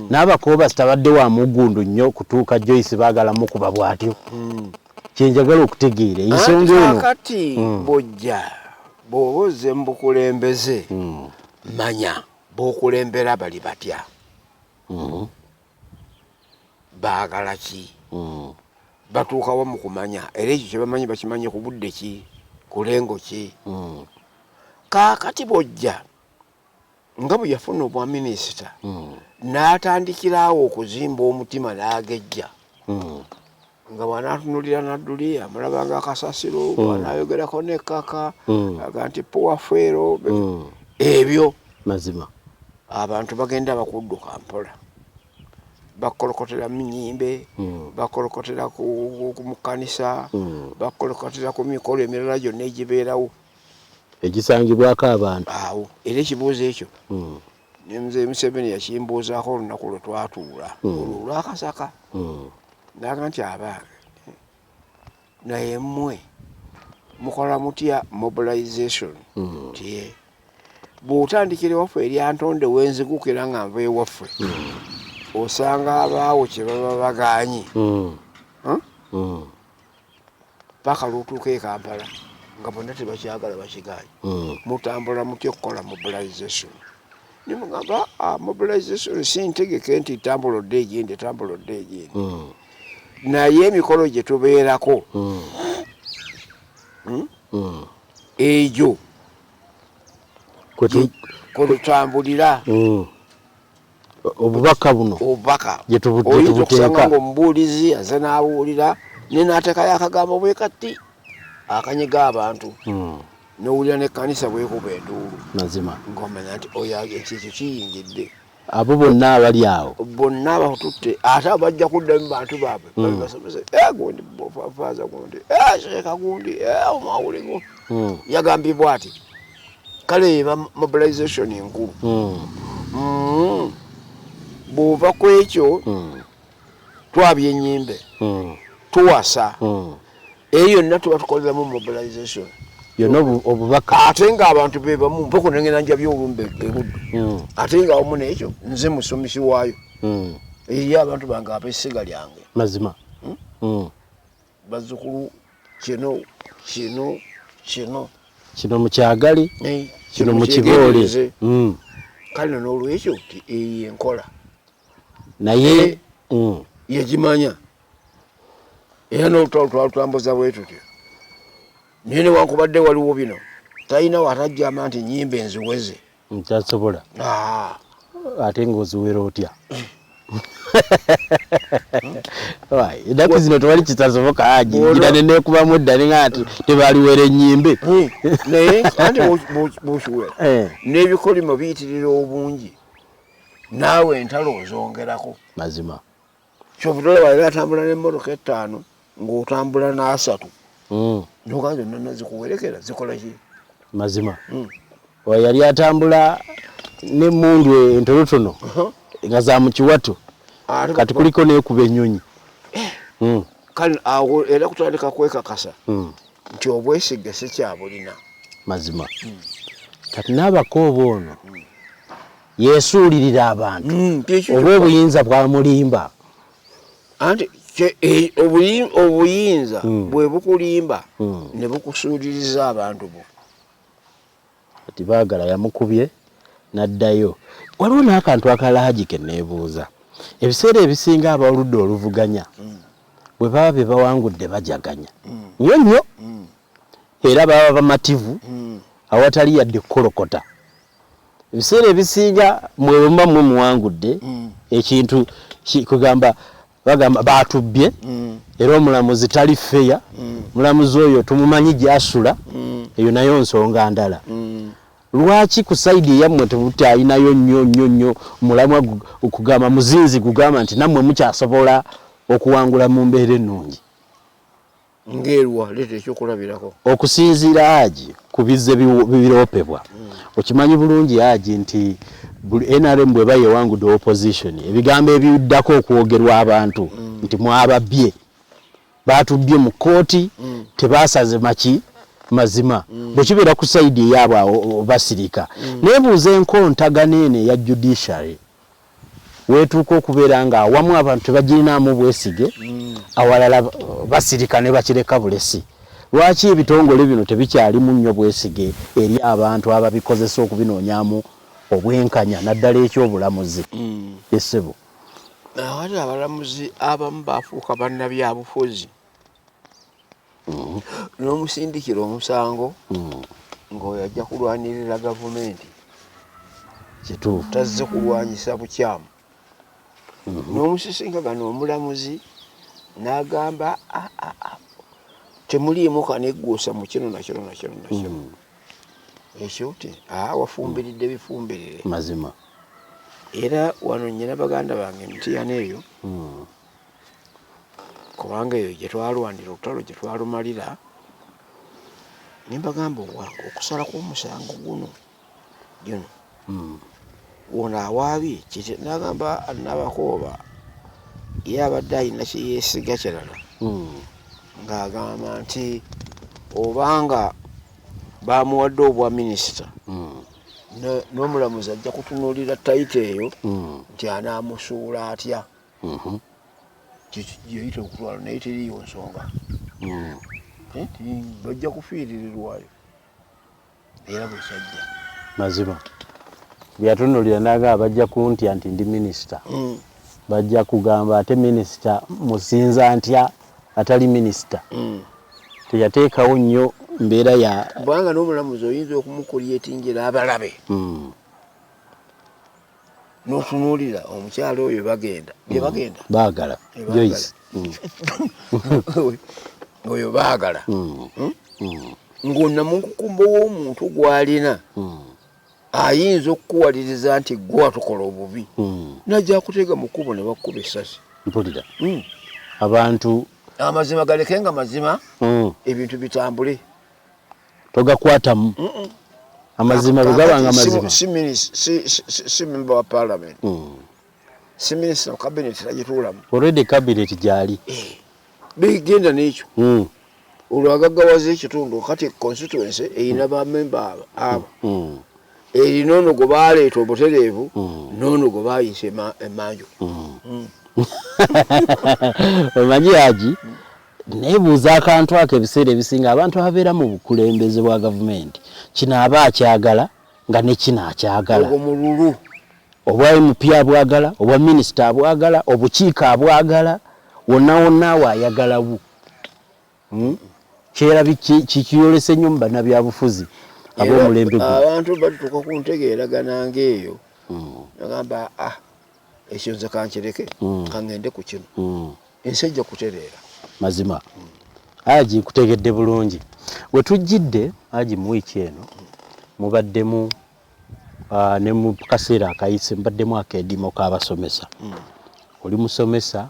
N'Abakooba sitabadde wa muggundu nnyo kutuuka Joyce Baagala mukuba bw'atyo. Kye njagala okutegeera ensonga eno. Kakati bw'ojja bw'oba ozze mu bukulembeze, manya b'okulembera bali batya, baagala ki, batuukawa mu kumanya, era ekyo kye bamanyi bakimanyi ku budde ki, ku lengo ki. Kaakati bw'ojja nga bwe yafuna obwa minisita n'atandikirawo okuzimba omutima n'agejja, nga bw'anaatunulira Nadduli amulabanga akasasiro, bw'anaayogerako nekkaka aga nti poor fellow, ebyo. Abantu bagenda bakudduka mpola, bakolokotera mu nnyimbe, bakolokotera mu kkanisa, bakolokotera ku mikolo emirala gyonna egibeerawo egisangibwako abantu. Awo era ekibuuzo ekyo ne Muzeeyi Museveni yakimbuuzaako olunaku lwe twatuula olwo olwakasaka, naga nti abange, naye mmwe mukola mutya mobilization? Ti bw'otandikira ewaffe eryantonde wenzigukira nga nva ewaffe, osanga abaawo kye baba bagaanyi. Huh? Paka lwotuuka e Kampala nga bonna tebakyagala, bakigaanyi. Mutambula mutya okukola mobilization? Nemugamba, "Ah, mobilization si ntegeke nti tambula odde egindi, tambula odde egindi, naye emikolo gye tubeerako Egyo kwetutambulira. Obubaka buno obubaka gye oyinza tubuteeka. Okusanga nga omubuulizi aze n'abuulira ne n'ateekayo akagambo bwe kati akanyiga abantu, n'owulira n'ekkanisa bwekuba enduulu, ng'omanya nti oyo ekyo kiyingidde. Abo bonna abali awo. Bonna abakututte ate abo bajja kuddamu bantu baabwe babasomesa, "Eh, gundi faaza gundi, eh, sheeka gundi, eh, omwawule gundi yagambibwa ati." Kale eba mobilization enkulu. Bw'ova ku ekyo, twabya ennyimbe, tuwasa, eyo yonna tuba tukoleramu mobilization. Yonna obubaka. Ate ng'abantu be bamu mpoko nengenda njabya olumbe ebuddu, ate nga wamu n'ekyo nze musomesi waayo eri abantu bange ab'essiga lyange. Bazzukulu kino kino kino. Kino mukyagali. Eh, kino mukiboole. Mukyegendereze. Kale n'olwekyo ti eyo enkola. Naye Yagimanya era n'olutalo twalutambuza bwe tutyo, naye newankubadde waliwo bino talina watajjama nti nyimba enziweze. Ntasobola. Ate ng'oziwera otya? Ennaku zino tewali kitasoboka. Haji gira nenekubamu edda ninga nti tebaliwera ennyimbe. Naye anti bw'okiwera n'ebikolimo biyitirira obungi, naawe entalo ozongerako. Mazima. Kyova olaba era atambula n'emmotoka 5 ng'otambula n'asatu, noga zonna nazikuwerekera zikola ki? Mazima. Yali atambula n'emmundu entonotono nga za mu kiwato, kati kuliko n'ekuba ennyonyi. Kale awo era kutandika kwekakasa nti obwesige si kyabulina. Mazima. Kati n'abakooba ono yeesuulirira abantu oba obuyinza bwamulimba? Anti obuyinza bwe bukulimba ne bukusuuliriza abantu bo. Kati Baagala yamukubye n'addayo. Waliwo n'akantu akalala, Haji, ke neebuuza. Ebiseera ebisinga abaludde oluvuganya bwe baba be bawangudde bajaganya nnyo nnyo, era baba bamativu awatali yadde kukolokota. Ebiseera ebisinga mwe muba mwe muwangudde ekintu kugamba bagamba baatubbye, era omulamuzi tali fair, mulamuzi oyo tumumanyi gy'asula, eyo nayo nsonga ndala. Lwaki ku side eyammwe tebukyalinayo nnyo nnyo nnyo mulamwa okugamba muzinzi gugamba nti nammwe mukyasobola okuwangula mu mbeera ennungi? Ngeerwa leeta ekyokulabirako. Okusinziira, Haji, ku bizze biroopebwa, okimanyi bulungi, Haji, nti NRM bweba yewangudde opposition, ebigambo ebiddako okwogerwa abantu nti mwababbye, batubbye mu kkooti, tebasaze maki mazima. Bwe kibeera ku side eyaabwe awo basirika. Neebuuza enkontagano eno eya judiciary weetuuka okubeera nga awamu abantu tebagirinaamu bwesige, awalala basirika ne bakireka bulesi. Lwaki ebitongole bino tebikyalimu nnyo bwesige eri abantu ababikozesa okubinoonyaamu obwenkanya, naddala ekyobulamuzi, essebo? Awali abalamuzi abamu bafuuka bannabyabufuzi, n'omusindikira omusango ng'oyo ajja kulwanirira gavumenti, tazze kulwanyisa bukyamu. N'omusisinkagana omulamuzi n'agamba, "Ah, ah, ah, temuliimu kanegguusa mu kino nakino nakino nakino." Ekyo ti wafumbiridde bifumbirire. Mazima. Era wano nyina baganda bange Mitiyana eyo, kubanga eyo gye twalwanira olutalo gye twalumalira, ne mbagamba, owange okusala kw'omusango guno gino, ono awaabye kiti, nagamba Nabakooba ye abadde alina kye yeesiga kirala, ng'agamba nti obanga bamuwadde obwa minisita, n'omulamuzi ajja kutunuulira title eyo nti anaamusuula atya, gyeyita okutwala, naye teriiyo nsonga. Bajja kufiiririrwayo era bwekyajja. Mazima, bwe yatunulira nagamba bajja kuntya nti ndi minisita, bajja kugamba ate minisita musinza ntya atali minisita. Teyateekawo nnyo mbeera ya Kubanga n'omulamuzi oyinza okumukulyetingira abalabe, n'otunuulira omukyalo oyo bagenda bye bagenda. Baagala. Baagala. Joyce. Oyo baagala ng'onamunkukumbo w'omuntu gw'alina ayinza okukuwaliriza nti gwe watukola obubi, najja akuteega mu kkubo ne bakkuba essasi. Mpulira abantu. Amazima galeke nga mazima, ebintu bitambule. Togakwatamu amazima bwe gaba nga mazima. Si member wa parliament, si minisita wa cabinet, tagituulamu. Already cabinet gyali. Bigenda n'ekyo. Olwo agaggawaza ekitundu. Kati constituency erina bamemba abo, erina ono gwe baleeta obutereevu n'ono gwe bayisa emanju. Omanyi, Haji, nebuuza akantu ako. Ebiseera ebisinga abantu ababeera mu bukulembeze bwa gavumenti kino aba akyagala nga ne kino akyagala. Ogwo mululu. Obwa MP abwagala, obwa minisita abwagala, obukiiko abwagala, wonna wonna awo ayagalawo. Kyerabi kiyolese nnyo mu bannabyabufuzi ab'omulembe guno. Abantu batutuuka ku ntegeeragana ng'eyo, nagamba ah, ekyo nze kankireke, kangende ku kino, ensi ejja kutereera. Mazima Haji, nkutegedde bulungi. We tujjidde Haji, mu wiiki eno mubaddemu ne mu kaseera akayise mubaddemu akeediimo k'abasomesa. Oli musomesa,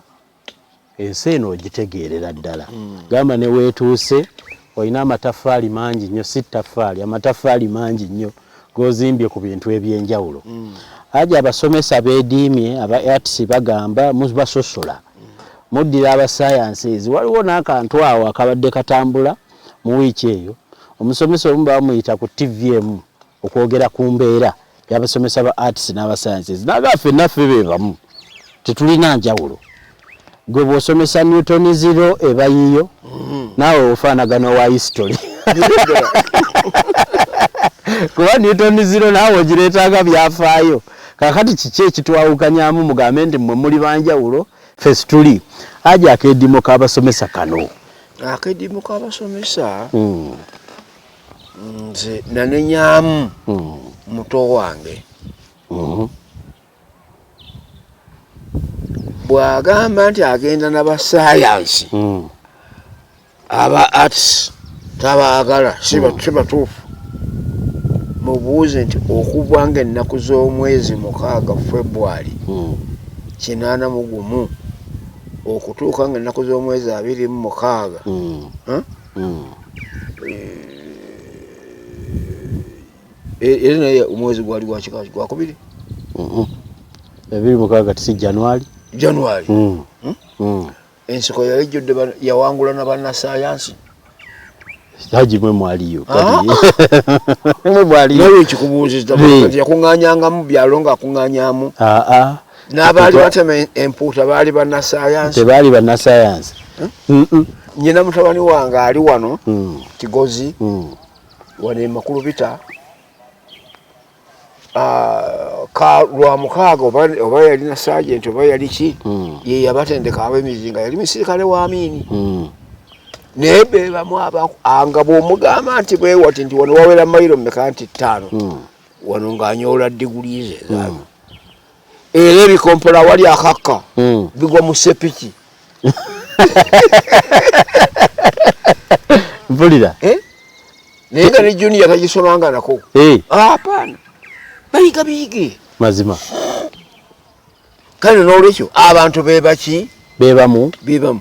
ensi eno ogitegeerera ddala, gamba ne weetuuse olina amataffaali mangi nnyo, si ttaffaali, amataffaali mangi nnyo g'ozimbye ku bintu eby'enjawulo. Haji, abasomesa beediimye, aba arts bagamba mubasosola, muddira aba sciences. Waliwo n'akantu awo akabadde katambula mu wiiki eyo, omusomesa omu bamuyita ku TV emu okwogera ku mbeera y'abasomesa ba arts n'aba sciences, n'agamba ffenna ffe be bamu, tetulina njawulo. Gwe bw'osomesa Newton's law eba yiyo, naawe ofaanagana owa history, kuba Newton's law naawe ogireetanga byafaayo. Kakati kiki ekitwawukanyamu mugambe nti mmwe muli banjawulo, ffe situli? Haji, akeediimo k'abasomesa kano. Akediimo k'abasomesa, nze nanenyamu muto wange bw'agamba nti agenda n'abasayansi, aba arts tabaagala, si batuufu. Mubuuze nti okuva nga ennaku z'omwezi 6 February 81 okutuuka nga ennaku z'omwezi 26, era naye omwezi gwali gwakika gwakubiri. 26 tisi January. January. Ensiko yali ejjudde, yawangula na bannasayansi. Haji, mwe mwaliyo? Ah. Mwe mwaliyo? Naye ekikubuuziza nti yakuŋŋaanyangamu byalo ng'akuŋŋaanyamu aa n'abaali batema empuuta baali bannasayansi. Tebaali bannasayansi. Nyina mutabani wange ali wano Kigozi, wano emakulu bita. Ah, ka lwa mukaaga oba yalina sergeant oba yali ki, ye yabatendeka ab'emizinga, yali misirikale wa Amiini. Naye bebamu nga bw'omugamba nti bwewati nti wano wawera mayiro mmeka, nti 5, wano ng'anyoola diguli ze zaabwe. Era ebikompola wali akakka bigwa mu sepiki. Mpulira. Eh? Naye nga ne junior tagisomanga nako. Hapana, bayiga biyige. Mazima. Kale n'olwekyo abantu bebaki? Bebamu. Bebamu.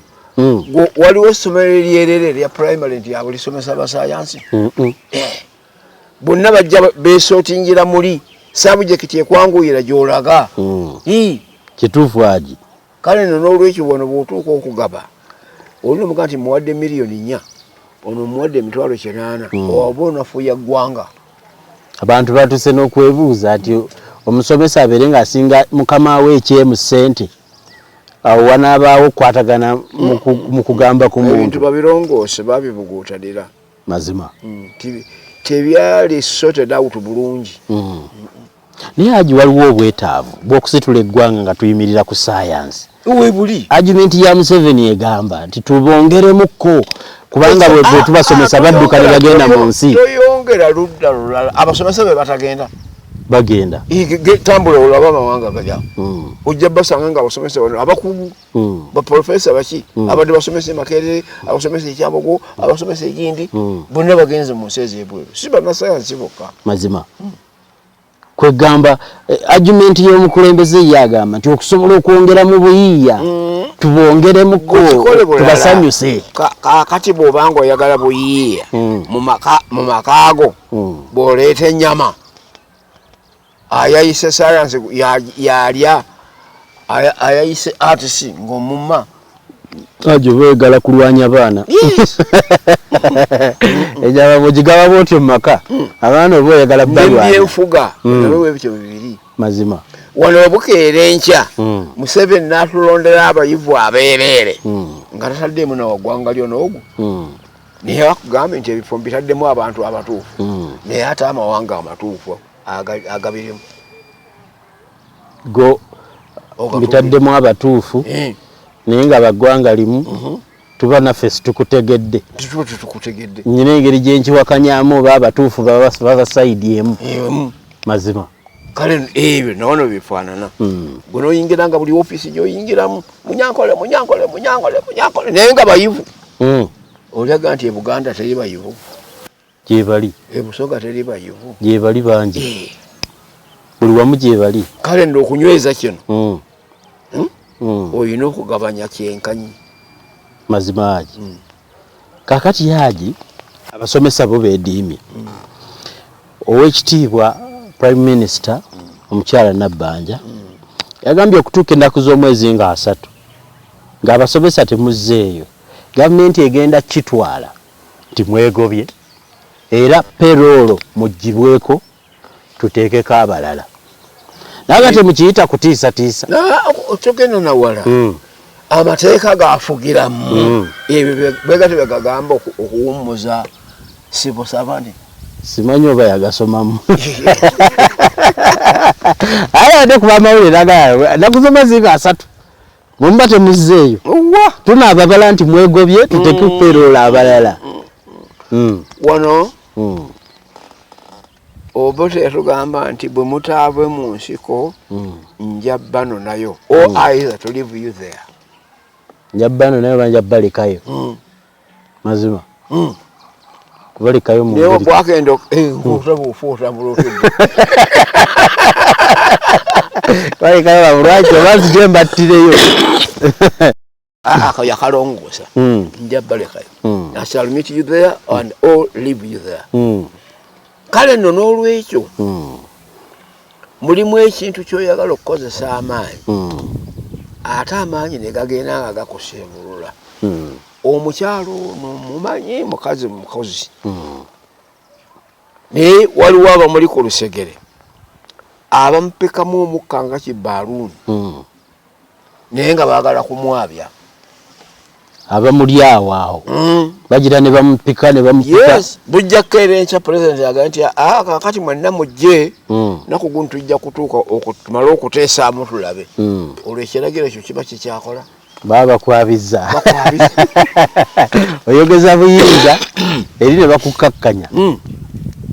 Waliwo essomero eryerere erya primary nti yabulisomesa basayansi? Bonna bajja besootingira muli subject ekwanguyira gy'olaga. Kituufu Haji. Kale no n'olwekyo wano bw'otuuka okugaba olina omuga nti muwadde miliyoni 4, ono muwadde emitwalo 8, oba onafuya ggwanga. Abantu batuuse n'okwebuuza nti omusomesa abeere ng'asinga mukama we ekyemu ssente, awo wanaabaawo okukwatagana mu kugamba ku ebintu muntu. Babirongoose, babibuguutanira. Mazima. Tebyali sorted out bulungi. Naye Haji, waliwo obwetaavu bw'okusitula eggwanga nga tuyimirira ku sayansi. Webuli. Argument ya Museveni egamba nti tubongeremukko kubanga bwe tubasomesa badduka ne bagenda mu nsi. Toyongera ludda lulala, abasomesa be batagenda. Bagenda. Tambula olaba amawanga galya, ojja basanga nga abasomesa bano abakugu, baprofesa baki, abadde basomesa e Makerere, abasomesa ekyambogo, abasomesa ekindi, bonna bagenze mu nsi ez'ebweru, si bannasayansi bokka. Mazima. Kwegamba argument y'omukulembeze ye agamba nti okusobola okwongera mu buyiiya, tubongeremuko. Gukikole bulala. Tubasanyuse. Kaakati bw'obanga oyagala buyiiya mu makaago, bw'oleeta ennyama, ayayise sayansi yalya, ayayise arts ng'omumma. Ajo beegala kulwanya baana. Enyama bw'ogigaba bw'otyo mu maka, abaana oba oyagala balwanya. Nebyenfuga nabyo ebityo bibiri. Mazima. Wano obukeera enkya, Museveni n'atulondera abayivu abeereere nga tataddeemu nawaggwanga lyo n'ogwo, naye akugambe nti ebifo mbitaddemu abantu abatuufu, naye ate amawanga amatuufu agabirimu. Go mbitaddemu abatuufu Eh. naye nga baggwanga limu. Tuba naffe situkutegedde. Tuba tetukutegedde. Nyina engeri gyenkiwakanyamu oba abatuufu baba side emu. Emu. Mazima. Kale ebyo nawano bifaanana. Gwe noyingira nga buli ofiisi gyoyingiramu Munyankole, Munyankole, Munyankole, Munyankole, naye nga bayivu. Olyaga nti e Buganda teri bayivu? Gyebali. E Busoga teri bayivu? Gyebali bangi. Eh. Buli wamu gyebali. Kale nno okunyweza kino, olina okugabanya kyenkanyi. Mazima agi. Kakati yaagi abasomesa bo beediimye. Owekitiibwa Prime Minister omukyala Nabbanja yagambye okutuuka ennaku z'omwezi nga 30 ng'abasomesa temuzzeeyo, gavumenti egenda kitwala nti mwegobye era payroll mugibweko tuteekeko abalala. Naye nga temukiyita kutiisatiisa. Togenda nawala. Amateeka gafugiramu. Ebyo bwega tebagagamba okuwummuza civil servant. Simanyi oba yagasomamu. Aye ate kuba amawulire agaya ennaku z'omwezi nga 30 bwe muba temuzzeeyo, Owa! tunaababala nti mwegobye, tuteeke payroll abalala. Wano oba teyatugamba nti bwe mutaave mu nsiko nja bano nayo, or either to leave you there. Nja bano nayo oba nja balekayo. Mazima. Kubalekayo mu Naye ngeri bwakenda otaba ofa otambula otudde. Balekayo babulwaki oba nzije mbattireyo. Ako yakalongoosa. Nja balekayo. I shall meet you there and or leave you there. Kale nno n'olwekyo mulimu ekintu ky'oyagala okukozesa amaanyi, ate amaanyi ne gagenda nga gakuseebulula. Omukyalo ono mumanyi mukazi mukozi, naye waliwo abamuli ku lusegere abamupikamu omukka nga kibaaluuni, naye nga baagala kumwabya. Abamuli awo awo bagira ne bamupika ne bamupika. Yes, bujja kukeera enkya pulezidenti agamba nti aa kakati mwenna mujje, naku guno tujja kutuuka tumale okuteesaamu tulabe. Olwo ekiragiro ekyo kiba kikyakola. Baba bakwabizza. Bakwabizza. Oyogeza buyinza eri ne bakukkakkanya.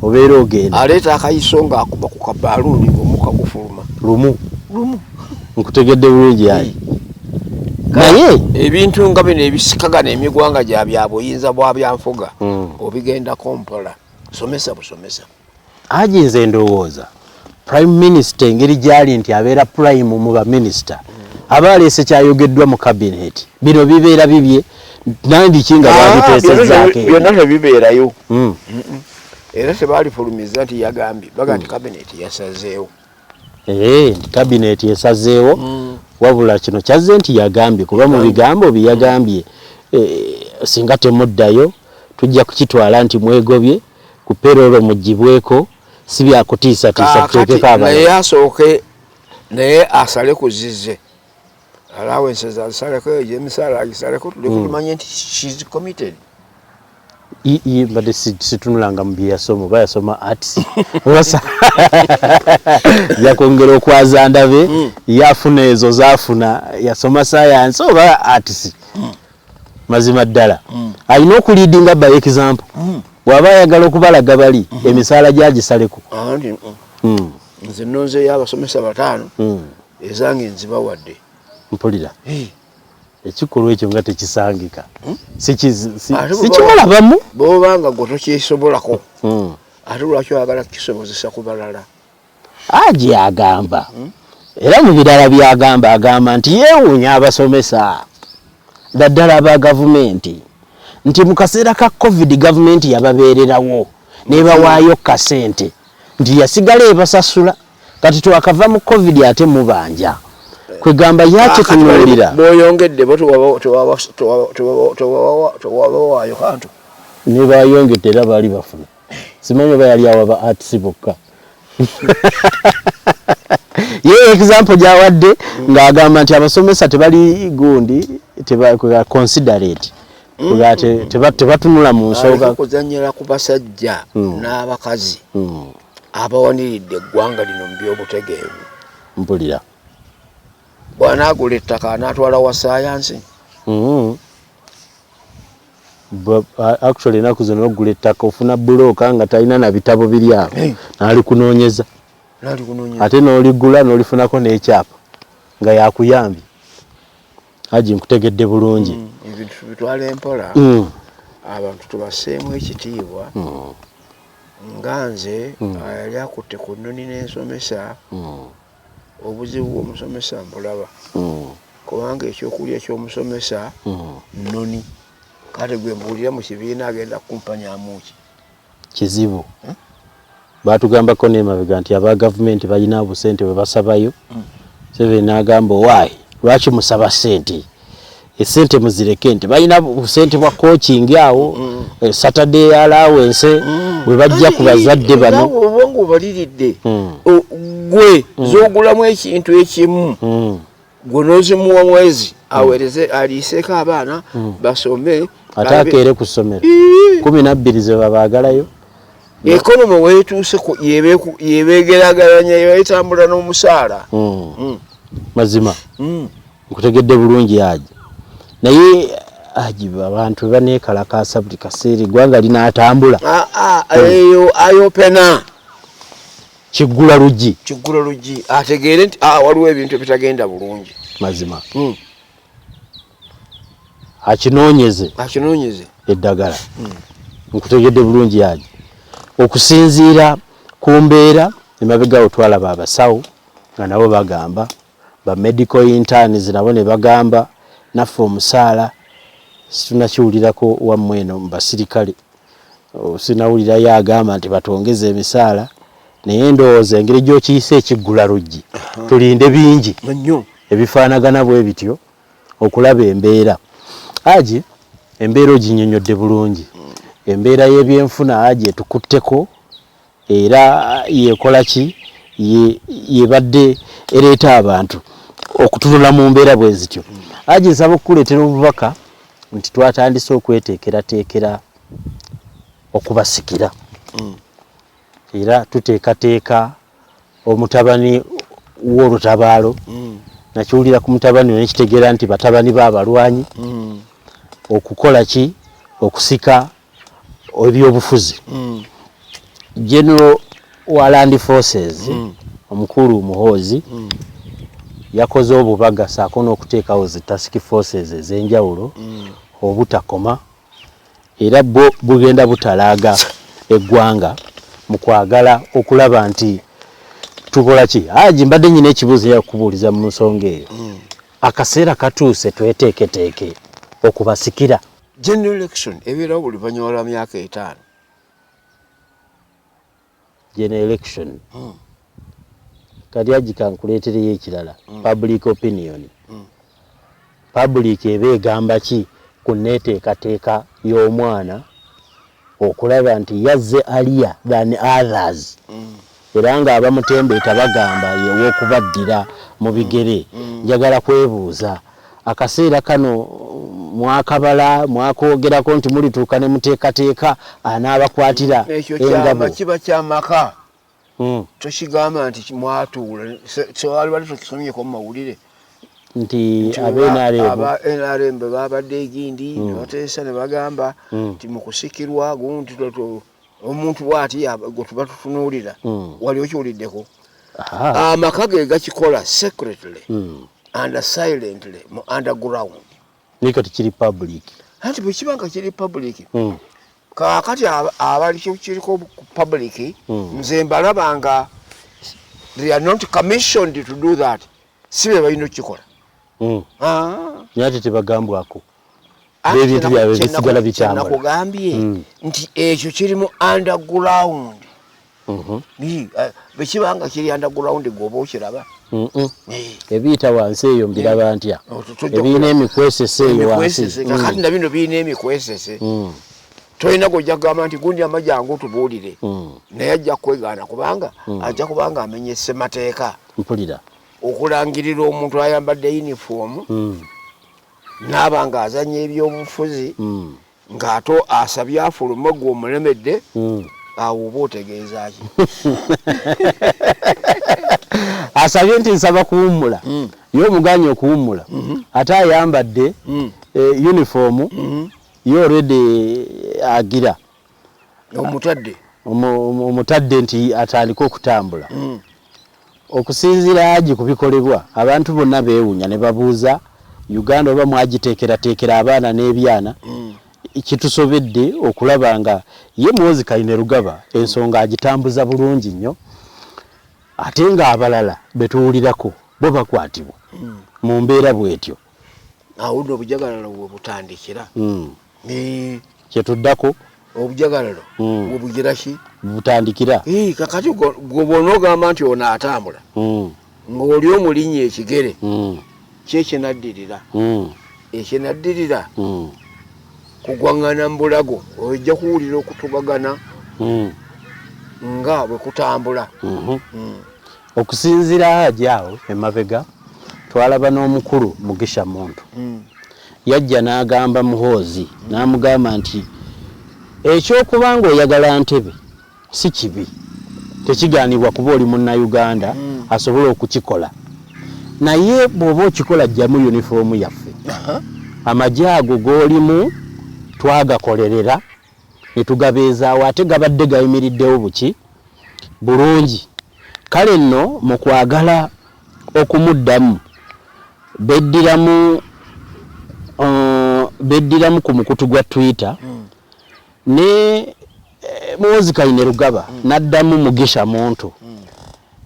Obeera ogenda. Aleeta akayiso ng'akuba ku kabaaluuni ng'omukka gufuluma. Lumu. Lumu. Nkutegedde bulungi yayi. Naye ebintu nga bino ebisikagana emigwanga gya bya buyinza bwa byanfuga obigendako mpola, somesa busomesa. Haji, nze ndowooza Prime Minister engeri gyali nti abeera prime mu baminisita, aba aleese kyayogeddwa mu cabinet, bino bibeera bibye nandiki nga babiteesezaako. Byonna tebibeerayo. Era tebaalifulumiza nti yagambye, baga nti cabinet yasazeewo. Nti cabinet esazeewo. Wabula kino kyazze nti yagambye, kuba mu bigambo bye yagambye, singa temuddayo tujja kukitwala nti mwegobye, ku payroll mugibweko, si byakutiisatiisa, tuteekeko abalala. Naye asooke naye asale ku zize allowances, azisaleko, egy'emisaala agisaleko, tuleke tumanye nti she's committed. Mbadde situnulanga mu bye yasoma, oba yasoma arts yakwongera okwaza ndabe. Yafuna ezo zaafuna, yasoma science oba arts. Mazima ddala alina okuleadinga by example. Bw'aba ayagala okubalaga bali emisaala gyagisaleko. Anti nze nonzeeyo abasomesa 5, ezange nzibawadde. Mpulira ekikolwa ekyo nga tekisangika. Ate Sikimulabamu. Bw'obanga gwe tokyesobolako, ate lwaki oyagala kukisobozesa ku balala? Haji agamba era mu birala byagamba, agamba nti yeewuunya abasomesa naddala aba gavumenti, nti mu kaseera ka COVID gavumenti yababeererawo nebawaayo kasente, nti yasigala ebasasula, kati twakava mu COVID ate mubanja. Kwegamba yakitunuulira. Boyongedde bo tewabawaayo kantu. Ne bayongedde era baali bafuna, simanyi oba yali awa ba arts bokka. Ye example gyawadde ng'agamba nti abasomesa tebali gundi, teba considerate, tebatunula mu nsonga. Kuzanyira ku basajja n'abakazi abawaniridde eggwanga lino mu by'obutegeevu. Mpulira. Bw'anaagula ettaka anaatwala wa sayansi? Actually enaku zino ogula ettaka ofuna bulooka nga talina na bitabo biri awo, nalikunoonyeza, ate n'oligula n'olifunako n'ekyapa nga yakuyambye. Haji, nkutegedde bulungi. Ebintu tubitwala empola. Abantu tubasseemu ekitiibwa. Nga nze yali akutte ku nnoni n'ensomesa, obuzibu bw'omusomesa mbulaba, kubanga ekyokulya ky'omusomesa nnoni. Kale gwe mbuulira, mu kibiina agenda kukumpanyamuki? Kizibu. Batugambako nemabega nti aba gavumenti balina obusente bwe basabayo. Museveni n'agamba, "Owaayi, lwaki musaba sente? Esente muzireke," nti balina busente bwa coaching awo, Saturday allowance bwe bajja ku bazadde bano. Oba nga obaliridde, gwe zogulamu ekintu ekimu, gwe n'ozimuwa mwezi aweereze aliiseeko abaana basome. Ate akeere ku ssomero 12 ze babaagalayo. Economy weetuuse yebeegerageranya, yetambula n'omusaala. Mazima. Nkutegedde bulungi, Haji. Naye Haji, abantu baneekalakaasa buli kaseera, eggwanga linaatambula? Ah, ah, eyo ayopena. Kiggula luggi. Kiggula luggi, ategeere nti waliwo ebintu ebitagenda bulungi. Mazima. Akinoonyeze. Akinoonyeze. Eddagala. Nkutegedde bulungi, Haji. Okusinziira ku mbeera emabegawo, twalaba abasawo nga nabo bagamba, ba medical interns nabo ne bagamba, naffe omusaala situnakiwulirako. Wammwe eno mu basirikale sinawulirayo agamba nti batwongeze emisaala, naye ndowooza engeri gy'okiyise ekiggula luggi, tulinde bingi nnyo ebifaanagana bwe bityo okulaba embeera. Haji, embeera oginyonyodde bulungi. Embeera y'ebyenfuna, Haji, etukutteko era yekola ki, yebadde ereeta abantu okutunula mu mbeera bwe zityo. Haji, nsaba okukuleetera obubaka nti twatandise okweteekerateekera okubasikira, era tuteekateeka omutabani w'olutabaalo. Nakiwulira ku mutabani we, nekitegeera nti batabani b'abalwanyi okukola ki, okusika ebyobufuzi. General wa Land Forces omukulu Muhoozi yakoze obubaga saako n'okuteekawo zi task forces ez'enjawulo obutakoma, era bwo bugenda butalaaga eggwanga mu kwagala okulaba nti tukola ki. Haji, mbadde nyina ekibuuzo yakubuuliza mu nsonga eyo. Akaseera katuuse tweteeketeeke okubasikira? General election ebeerawo buli luvannyuma lwa myaka 5. General election. Kati Haji, kankuleetereyo ekirala. Public opinion, public eba egamba ki ku neeteekateeka y'omwana okulaba nti yazze earlier than others, era nga abamutembeeta bagamba yewokubaddira mu bigere? Njagala kwebuuza, akaseera kano mwakabala, mwakwogerako nti mulituuka ne muteekateeka anaabakwatira Ekyo engabo? Kyama kiba kyamaka. Tokigamba nti mwatuula, sewalibadde tokisomyeko mu mawulire. Nti aba NRM Aba NRM bwe babadde egindi ne bateesa ne bagamba nti mu kusikirwa gundi omuntu bwati gwe tuba tutunuulira. Wali okiwuliddeko? Amaka ge gakikola secretly and silently mu underground. Naye kati kiri public. Anti bwe kiba nga kiri public, kaakati abali kiriko ku public, nze mbalaba nga they are not commissioned to do that, si be balina okukikola. Ah. Naye ate tebagambwako. Anti Ebintu byabwe bisigala bitambula. Kyenakugambye nti ekyo kiri mu underground. Bwe kiba nga kiri underground, gwoba okiraba. Ebiyita wansi eyo mbiraba ntya? Oh, tojja Ebirina emikwesese eyo wansi. Emikwesese. Kakati na bino birina emikwesese. Tolina gojja kugamba nti gundi amajangu tubuulire, naye ajja kwegaana kubanga ajja kubanga amenye ssemateeka. Mpulira. Okulangirira omuntu ayambadde uniform naaba ng'azanya ebyobufuzi ng'ate asabye afulume, gwe omulemedde, awo oba otegeeza ki? Asabye nti nsaba kuwummula. Ye omuganye okuwummula ate ayambadde uniform ye already agira omutadde omutadde nti atandike okutambula. Okusinziira agi ku bikolebwa, abantu bonna beewunya ne babuuza Uganda oba mwagiteekerateekera abaana n'ebyana. Kitusobedde okulaba nga ye Muhoozi Kainerugaba ensonga agitambuza bulungi nnyo, ate ng'abalala be tuwulirako bo bakwatibwa mu mbeera bw'etyo. Awo nno obujagalalo we butandikira. Kyetuddako. Obujagalalo we bugira ki? Butandikira. Kakati gwe bw'onoogamba nti ono atambula ng'oli omulinnya ekigere, ki ekinaddirira? Ekinaddirira kugwaŋŋana mu bulago, ojja kuwulira okutugagana nga bwe kutambula. Okusinziira Haji awo emabega twalaba n'omukulu Mugisha Muntu yajja n'agamba Muhoozi n'amugamba nti ekyokuba ng'oyagala ntebe si kibi, tekigaanibwa kuba oli Munnayuganda asobola okukikola, naye bw'oba okikola ggyamu yunifoomu yaffe, amagye ago g'olimu twagakolerera ne tugabeezaawo ate gabadde gayimiriddewo buki bulungi. Kale nno mu kwagala okumuddamu beddiramu beddiramu ku mukutu gwa Twitter ne Muhoozi Kainerugaba n'addamu Mugisha Muntu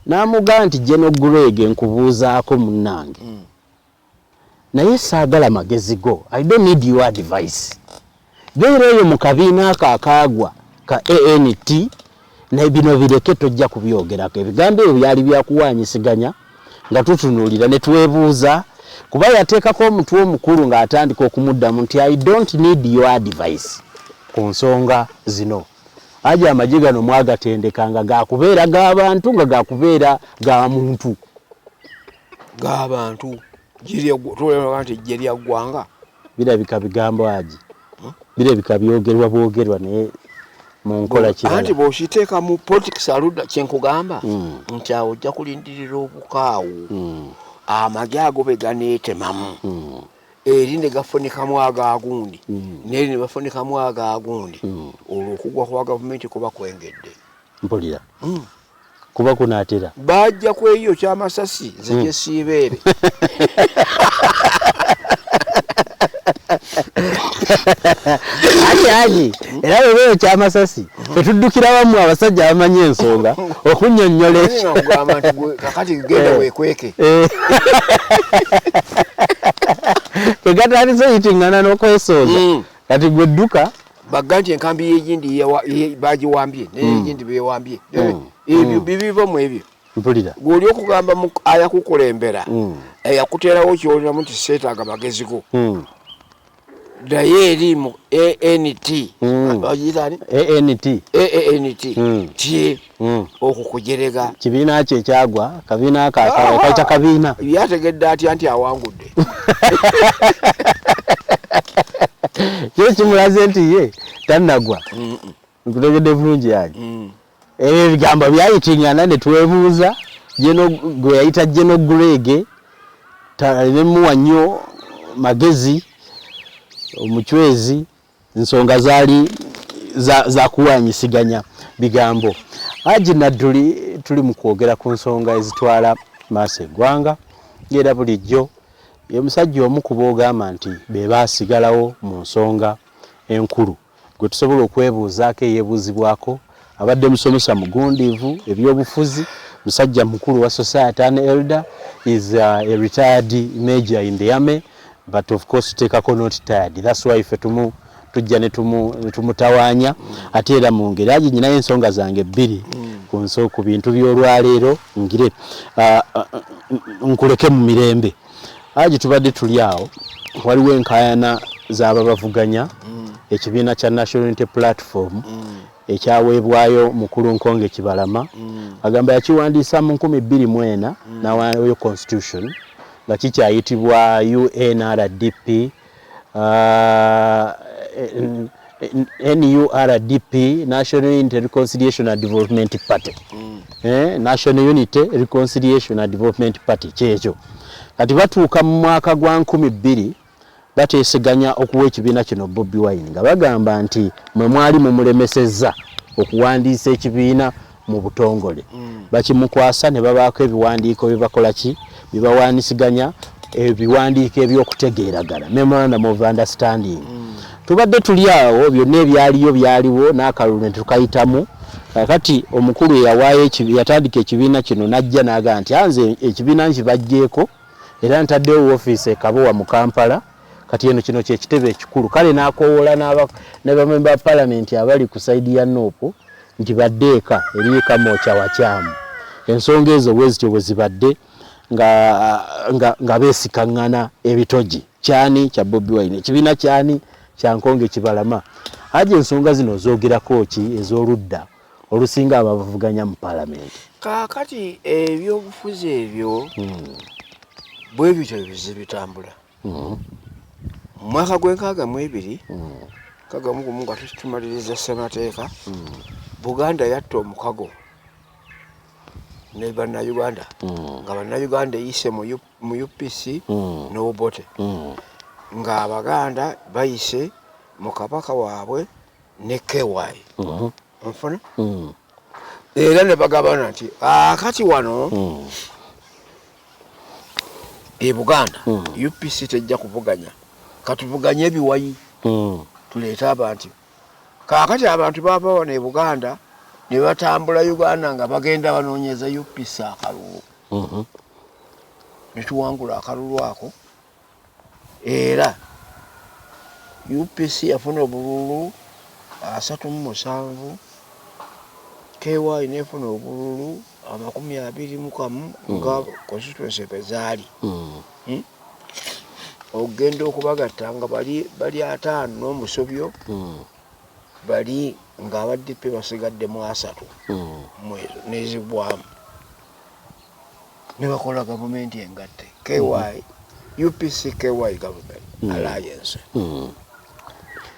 n'amugamba nti General Greg nkubuuzaako munnange, naye saagala magezi go, I don't need your advice. Beera eyo mu kabiina ako akaagwa ka ANT, naye bino bireke, tojja kubyogerako. Ebigambo ebyo byali byakuwaanyisiganya nga tutunuulira ne twebuuza, kuba yateekako omutwe omukulu ng'atandika okumuddamu nti I don't need your advice ku nsonga zino. Haji amagye gano mwagatendeka nga gakubeera g'abantu, nga gakubeera ga muntu. G'abantu nti ejje lya ggwanga. Birabika bigambo Haji, birabika byogerwa bwogerwa naye mu nkola kirala. Anti bw'okiteeka mu politics aludda kyenkugamba nti awo ojja kulindirira obukaawu, amagye ago be ganeetemamu eri ne gafunikamu agagundi n'eri ne bafunikamu agagundi, olwo okugwa kwa gavumenti kuba kwengedde. Mpulira kuba kunaatera. Bajja kweyo kyamasasi nze kyesiibeere. Haji Haji era bwebeeyo kyamasasi fetuddukira wamu abasajja abamanyi ensonga okunnyonnyola ekyo. Nkugamba nti kakati genda weekweke. Kegatandise oyitingana n'okwesooza kati gwe dduka. Bagga nti enkambi y'egindi bagiwambye n'eyegindi beewambye, ebyo bibiva mu ebyo. Mpulira. Gw'oli okugamba ayakukulembera eyakuteerawo kyolinamu nti seetaaga magezi go, naye eri mu ANT bagiyita ani? ANT. AANT ti okukujerega kibiina kye ekyagwa, kabiina kaita kabiina. Yategedde atya nti awangudde? Kyo kimulaze nti ye tannagwa. Nkutegedde bulungi yange. Ebyo ebigambo byayitingana ne twebuuza gwe yayita General Greg nemuwa nnyo magezi omucwezi, ensonga zaali za kuwaanyisiganya bigambo. Haji Nadduli, tuli mu kwogera ku nsonga ezitwala maaso eggwanga, ng'era bulijjo ye musajja omu ku boogamba nti be baasigalawo mu nsonga enkulu gwe tusobola okwebuuzaako eyeebuuzibwako. Abadde musomesa mugundiivu ebyobufuzi, musajja mukulu wa society, an elder, is a retired major in the army, but of course tuteekako not tired. That's why ffe tujja ne tumutawaanya. Ate era mu ngeri agi nyinayo ensonga zange bbiri ku bintu by'olwaleero, ngire nkuleke mu mirembe. Haji, tubadde tuli awo, waliwo enkaayana z'ababavuganya ekibiina kya National Unity Platform ekyaweebwayo mukulu Nkonge Kibalama. Agamba yakiwandiisa mu 2004 n'awaayo constitution nga kikyayitibwa UNRDP, NURDP, National Unity Reconciliation and Development Party. National Unity Reconciliation and Development Party kyekyo. Kati batuuka mu mwaka gwa 2000 bateeseganya okuwa ekibiina kino Bobi Wine, nga bagamba nti mwe mwali mumulemesezza okuwandiisa ekibiina mu butongole. Bakimukwasa ne babaako ebiwandiiko bye bakola ki, bye bawaanisiganya, ebiwandiiko eby'okutegeeragana, memorandum of understanding. Tubadde tuli awo, byonna ebyaliyo byaliwo, n'akalulu ne tukayitamu. Kakati omukulu eyawaayo yatandika ekibiina kino n'ajja n'agamba nti anze ekibiina nkibajjeeko era ntaddewo woofiisi e Kabowa mu Kampala, kati eno kino kye kitebe ekikulu. Kale n'akowoola ne bamemba ba palamenti abali ku sayidi ya Nuupu nti badde eka eri Kamwokya wakyamu. Ensonga ezo bwe zityo bwe zibadde nga beesikaŋŋana ebitogi. Kyani kya Bobi Wine, ekibiina kyani kya Nkonge Kibalama. Haji, ensonga zino ozoogerako ki ez'oludda olusinga abavuganya mu palamenti? Kaakati ebyobufuzi ebyo bwe bityo ebizibu bitambula. Mu mwaka gw'enkaaga mu ebiri, 61, nga tumaliriza ssemateeka, Buganda yatta omukago ne Bannayuganda, nga Bannayuganda eyise mu UPC n'Obote, ng'Abaganda bayise mu kabaka waabwe ne KY. Onfuna? Era ne bagabana nti akati wano e Buganda UPC tejja kuvuganya, katuvuganye ebiwayi, tuleete abantu. Kaakati abantu bava wano e Buganda ne batambula Uganda nga bagenda banoonyeza UPC akalulu, ne tuwangula akalulu ako. Era UPC yafuna obululu 37, KY nefuna obululu 21, nga constituency bwe zaali. Ogenda okubagatta nga bali 50 n'omusobyo, bali ng'aba DP basigaddemu 30 mwezo nezigwamu, ne bakola gavumenti engatte, KY UPC KY government alliance.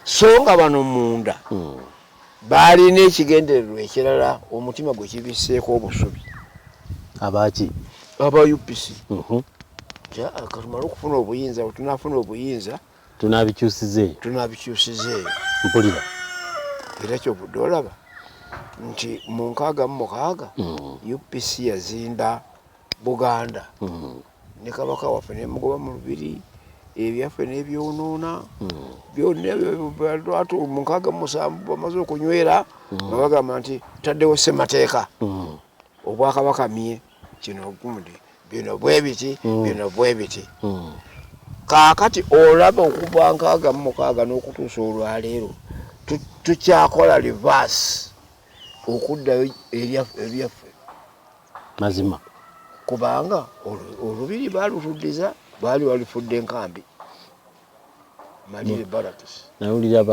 So nga bano munda baalina ekigendererwa ekirala, omutima gwe kibisseeko obusubi. Abaki? Aba UPC. Katumale okufuna obuyinza, bwe tunaafuna obuyinza Tunaabikyusiza eyo. Tunaabikyusiza eyo. Mpulira. Era kyovudde olaba nti mu 66 UPC yazimba Buganda ne kabaka waffe nemugoba mu lubiri, ebyaffe nebyonoona byonna ebyo. Mu 67 bamaze okunywera nga bagamba nti taddewo ssemateeka, obwakabaka mye kino gundi, bino bwe biti, bino bwe biti. Kaakati olaba okuva 66 n'okutuusa olwaleero tukyakola reverse okuddayo ebyaffe. Mazima. Kubanga olubiri baalutuddiza, baali balufudde enkambi, Malire Barracks. Nawulira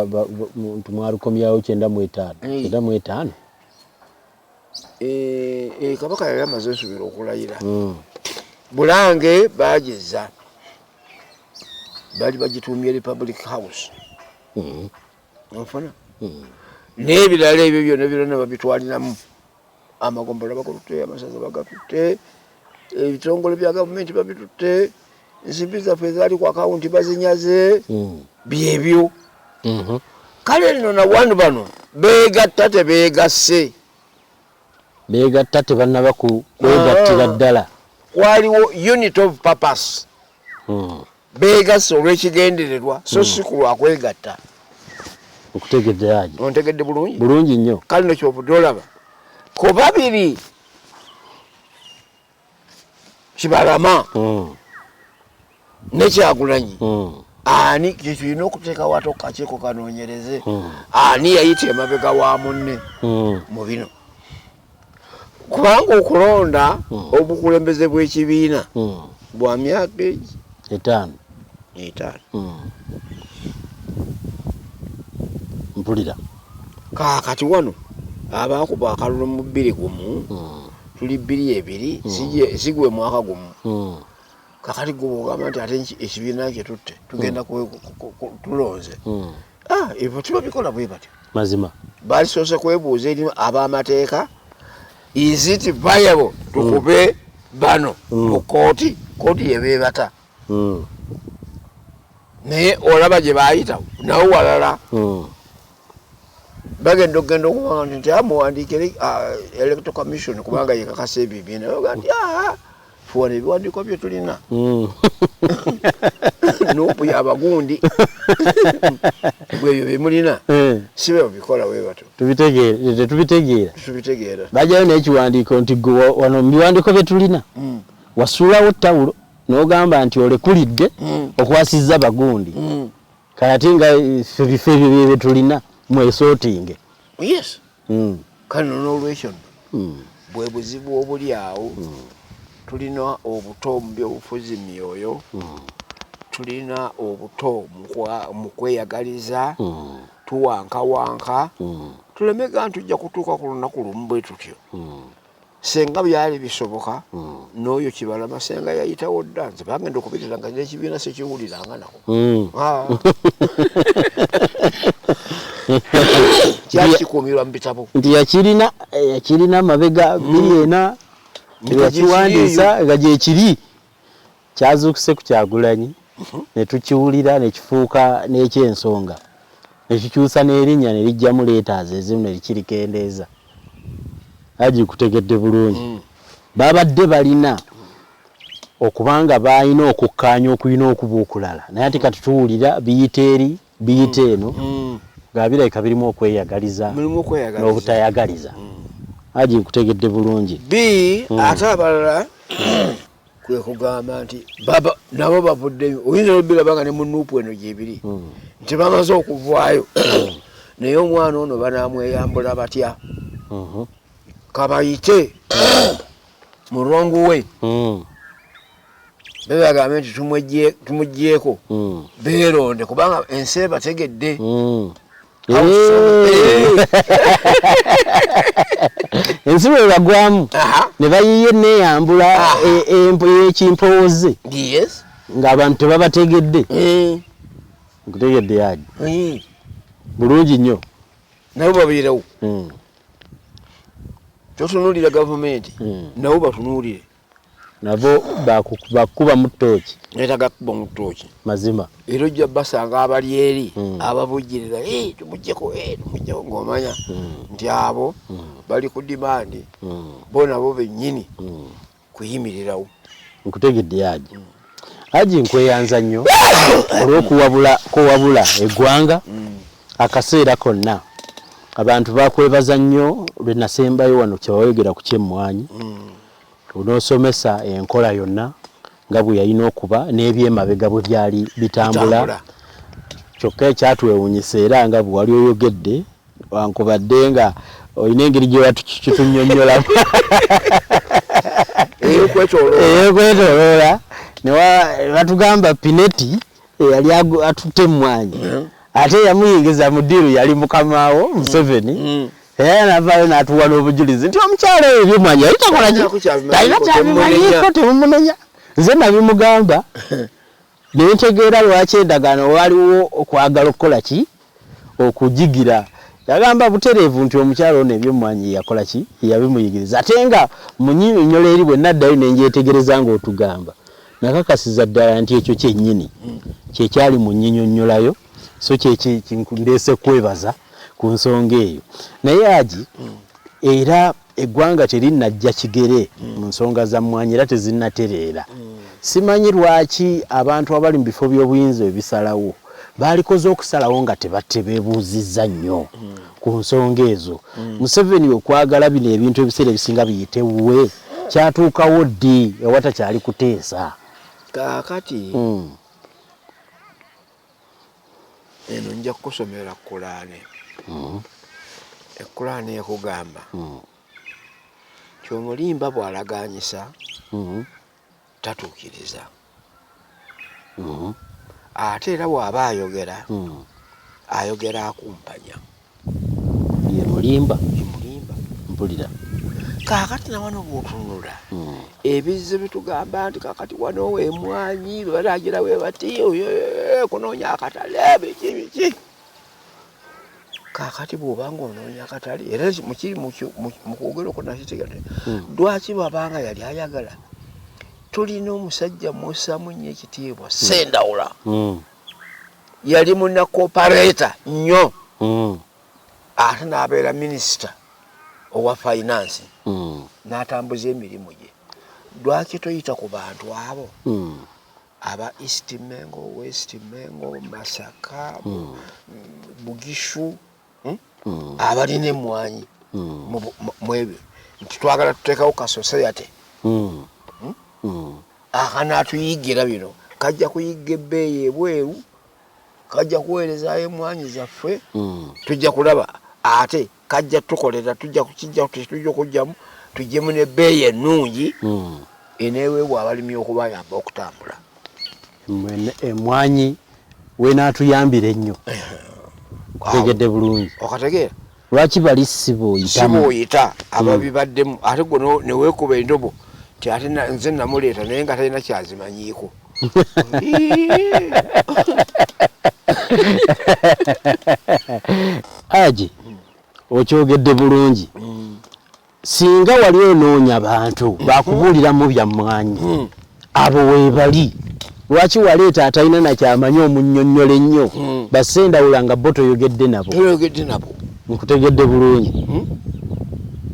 nti mwalukomyawo 95. 95. Kabaka yali amaze ensubira okulayira. Bulange bageza baali bagituumye Republic House. Onfuna? N'ebirala ebyo byonna byonna babitwaliramu, amagombola bagatutte, amasaza bagatutte, ebitongole bya gavumenti babitutte, ensimbi zaffe ezaali ku akawunti bazinyaze. Byebyo. Kale nno nawanu bano beegatta tebeegasse. Beegatta tebannaba kwegattira ddala. Waliwo unit of purpose. Beegasse olw'ekigendererwa, so si ku lwakwegatta. Okutegedde, Haji. Ontegedde bulungi? Bulungi nnyo. Kale no kyovudde olaba ku babiri Kibalama ne Kyagulanyi, ani kyetulina okuteekawo ate okukakiiko kanoonyereze ani yayita emabega wa munne mu bino, kubanga okulonda obukulembeze bw'ekibiina bwa myaka egi 5. 5. Mpulira. Kaakati wano abaakuba akalulu mu 21, tuli 22, sigwe mwaka gumu. Kakati gwe bwogamba nti ate ekibiina nkitutte, tugenda tulonze. Ah, ebyo tibabikola bwe batyo. Mazima. Balisoose kwebuuza eri ab'amateeka, is it viable tukube Bano mu kooti, kooti yebeebata. Naye olaba gye baayita nawo walala. Bagenda okugenda okubanga nti amuwandiikire Electoral Commission kubanga yekakasa ebibiina, baga nti fuwana ebiwandiiko bye tulina. NUP yabagundi bwebyo byemulina si bwe babikola bwe batyo. Tetubitegeera. Tubitegeera. Bajjayo n'ekiwandiiko nti gwe wano mu biwandiiko bye tulina wasuulawo ttawulo n'ogamba nti olekulidde okwasizza bagundi. Kale ate nga ffe bifo ebyo bye tulina mwesootinge. Yes. Kale n'olwekyo nno bwe buzibu obuli awo. Tulina obuto mu byobufuzi myoyo, tulina obuto mu kweyagaliza, tuwankawanka, tulemega nti tujja kutuuka ku lunaku lumu bwe tutyo. Senga byali bisoboka n'oyo Kibalama senga yayitawo dda, nze bagenda okubirira nga n'ekibiina sikiwuliranga nako. Kyali kikuumirwa mu bitabo. Nti yakirina mabega 2004 yakiwandiisa nga gyekiri, kyazuukuse ku Kyagulanyi ne tukiwulira ne kifuuka n'ekyensonga, ne kikyusa n'erinnya ne lijjamu letters ezimu ne likirikendeeza. Haji nkutegedde bulungi. Babadde balina okubanga balina okukkaanya okulina okuba okulala, naye ate kati tuwulira biyita eri biyita eno nga birabika birimu okweyagaliza n'obutayagaliza. Haji nkutegedde bulungi. B ate abalala kwe kugamba nti baba nabo bavuddeyo, oyinza n'obiraba nga ne mu NUP eno gyebiri nti bamaze okuvaayo, naye omwana ono banaamweyambula batya? Kabayite mu wrong way. Bebagambe nti tumuggyeeko beeronde kubanga ensi ebategedde. Ensi bwe bagwamu ne bayiiya enneeyambula y'ekimpowooze ng'abantu tebabategedde. Nkutegedde Haji. Bulungi nnyo. Nabo babeerawo. Totunuulira gavumenti, nabo batunuulire. Nabo bakuba mu ttooki. Neetaaga kukuba mu ttooki. Mazima. Era ojja basanga abali eri ababujjirira, tumuggyeko, tumuggyeko, ng'omanya nti abo bali ku demand, bo nabo bennyini kuyimirirawo. Nkutegedde Haji. Haji nkweyanza nnyo olw'okuwabula kowabula eggwanga akaseera konna. Abantu bakwebaza nnyo lwe nasembayo wano kye wayogera ku ky'emmwanyi. Onoosomesa enkola yonna nga bwe yalina okuba n'ebyemabega bwe byali bitambula. Kyokka ekyatwewuunyisa era nga bwe wali oyogedde wankubadde nga olina engeri gye watukitunnyonnyolamu. Ey'okwetooloola. Ne batugamba Pineti eyali atutte emmwanyi ate yamuyingiza mu ddiiru yali mukamaawo Museveni. Era navaayo n'atuwa n'obujulizi nti omukyala oyo ebyemmwanyi yali takola ki? Talina kyabimanyiiko, temumunenya. Nze nabimugamba ne ntegeera lwaki endagaano waliwo okwagala okukola ki? Okugigira. Yagamba butereevu nti omukyala ono ebyemmwanyi yakola ki? Yabimuyigiriza. Ate nga mu nnyonnyola eri bwe naddayo ne ngyetegereza ng'otugamba, nakakasiza ddala nti ekyo kyennyini kye kyali mu nnyinyonnyolayo, so kye ndeese kwebaza ku nsonga eyo. Naye Haji, era eggwanga terinnajja kigere mu nsonga za mmwanyi era tezinnatereera. Simanyi lwaki abantu abali mu bifo by'obuyinza ebisalawo baalikoze okusalawo nga tebeebuuzizza nnyo ku nsonga ezo. Museveni okwagala bino ebintu ebiseera ebisinga biyite wuwe kyatuukawo ddi ewatakyali kuteesa? Kaakati eno nja kukusomera Kulaane. Ekulaane ekugamba nti omulimba bw'alagaanyisa tatuukiriza. Ate era bw'aba ayogera, ayogera akumpanya. Ye mulimba. Ye mulimba. Mpulira. Kaakati na wano bw'otunula ebizze bitugamba nti kaakati wano w'emmwanyi bwe balagira bwe bati kunoonya akatale biki biki. Kaakati bw'oba ng'onoonya akatale era mukiri mu kwogera okwo nakitegeera lwaki bw'abanga yali ayagala. Tulina omusajja mussaamu nnyo ekitiibwa, Sendawula. Yali muna cooperator nnyo, ate n'abeera minisita owa finance, n'atambuza emirimu gye. Lwaki toyita ku bantu abo aba East Mengo, West Mengo, Masaka, Bugishu, abalina emmwanyi mu ebyo, nti twagala tuteekawo ka society akanaatuyigira bino? Kajja kuyigga ebbeeyi ebweru, kajja kuweerezaayo emmwanyi zaffe, tujja kulaba ate kajja tukolera, tujja kijja tujja okujjamu, tujjemu n'ebbeeyi ennungi eneeweebwa abalimi okubayamba okutambula. Emwanyi wenaatuyambira ennyo. Kutegedde bulungi. Okategeera? Lwaki bali siboyitamu? Siboyita ababibaddemu, ate gwe neweekuba endobo ti ate nze namuleeta, naye nga talina kyazimanyiiko. Aji okyogedde bulungi. Singa wali onoonya bantu bakubuuliramu bya mmwanyi, abo weebali. Lwaki waleeta atalina nakyamanyi omunnyonnyola ennyo, Basendawula, nga bo toyogedde nabo? Toyogedde nabo. Nkutegedde bulungi.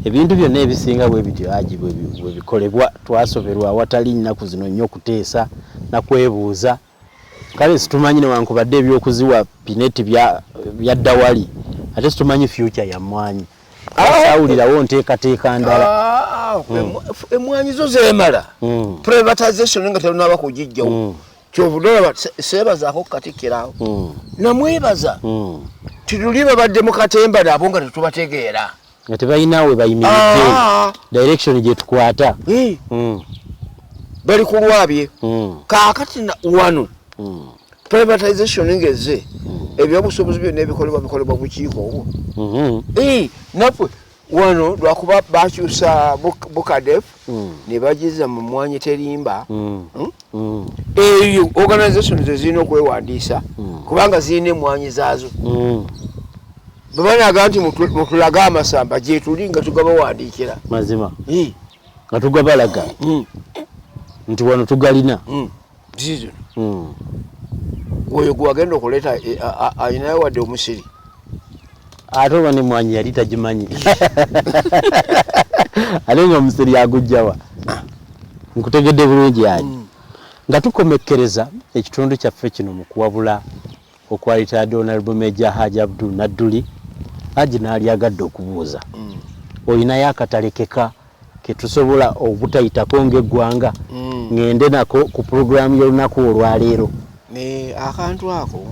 Ebintu byonna ebisinga bwe bityo, Aji, bwe bikolebwa. Twasoberwa awatali nnaku zino nnyo kuteesa nakwebuuza. Kale situmanyi, newankubadde ebyokuziwa Pinetti byadda wali, ate situmanyi future ya mmwanyi. Saawulirawo nteekateeka ndala. Emwanyi zo zeemala. Privatization nga tenaba kugijjawo, kyovudde olaba seebazaako kukatikkirawo. Namwebaza tituli babadde mu katemba nabo nga tetubategeera, nga tebalina we bayimiridde, direction gye tukwata. Bali ku lwabye. Kaakati wano privatization ngeze, ebyobusuubuzi byonna ebikolebwa bikolebwa bukiiko obwo. Naffe wano lwakuba bakyusa Bucadef ne bagiza mu Mwanyi Terimba. Eyo organization zezirina okwewandiisa, kubanga zirina emwanyi zaazo. Bwe banaga nti mutulage amasamba, gyetuli nga tugabawandiikira. Mazima, nga tugabalaga nti wano tugalina. Zizino. Oyo gwagenda okuleeta ayinayo wadde omusiri? Ate oba nemwanyi yali tagimanyi, ate nga omusiri agujjawa? Nkutegedde bulungi, ali nga tukomekkereza ekitundu kyaffe kino mu kuwabula okwa retired Honorable Major Haji Abdul Nadduli. Haji, naalyagadde okubuuza, olinayo akatalekeka ketusobola obutayitako ng'eggwanga, ŋŋende nako ku pulogulaamu y'olunaku olwaleero? Ne akantu ako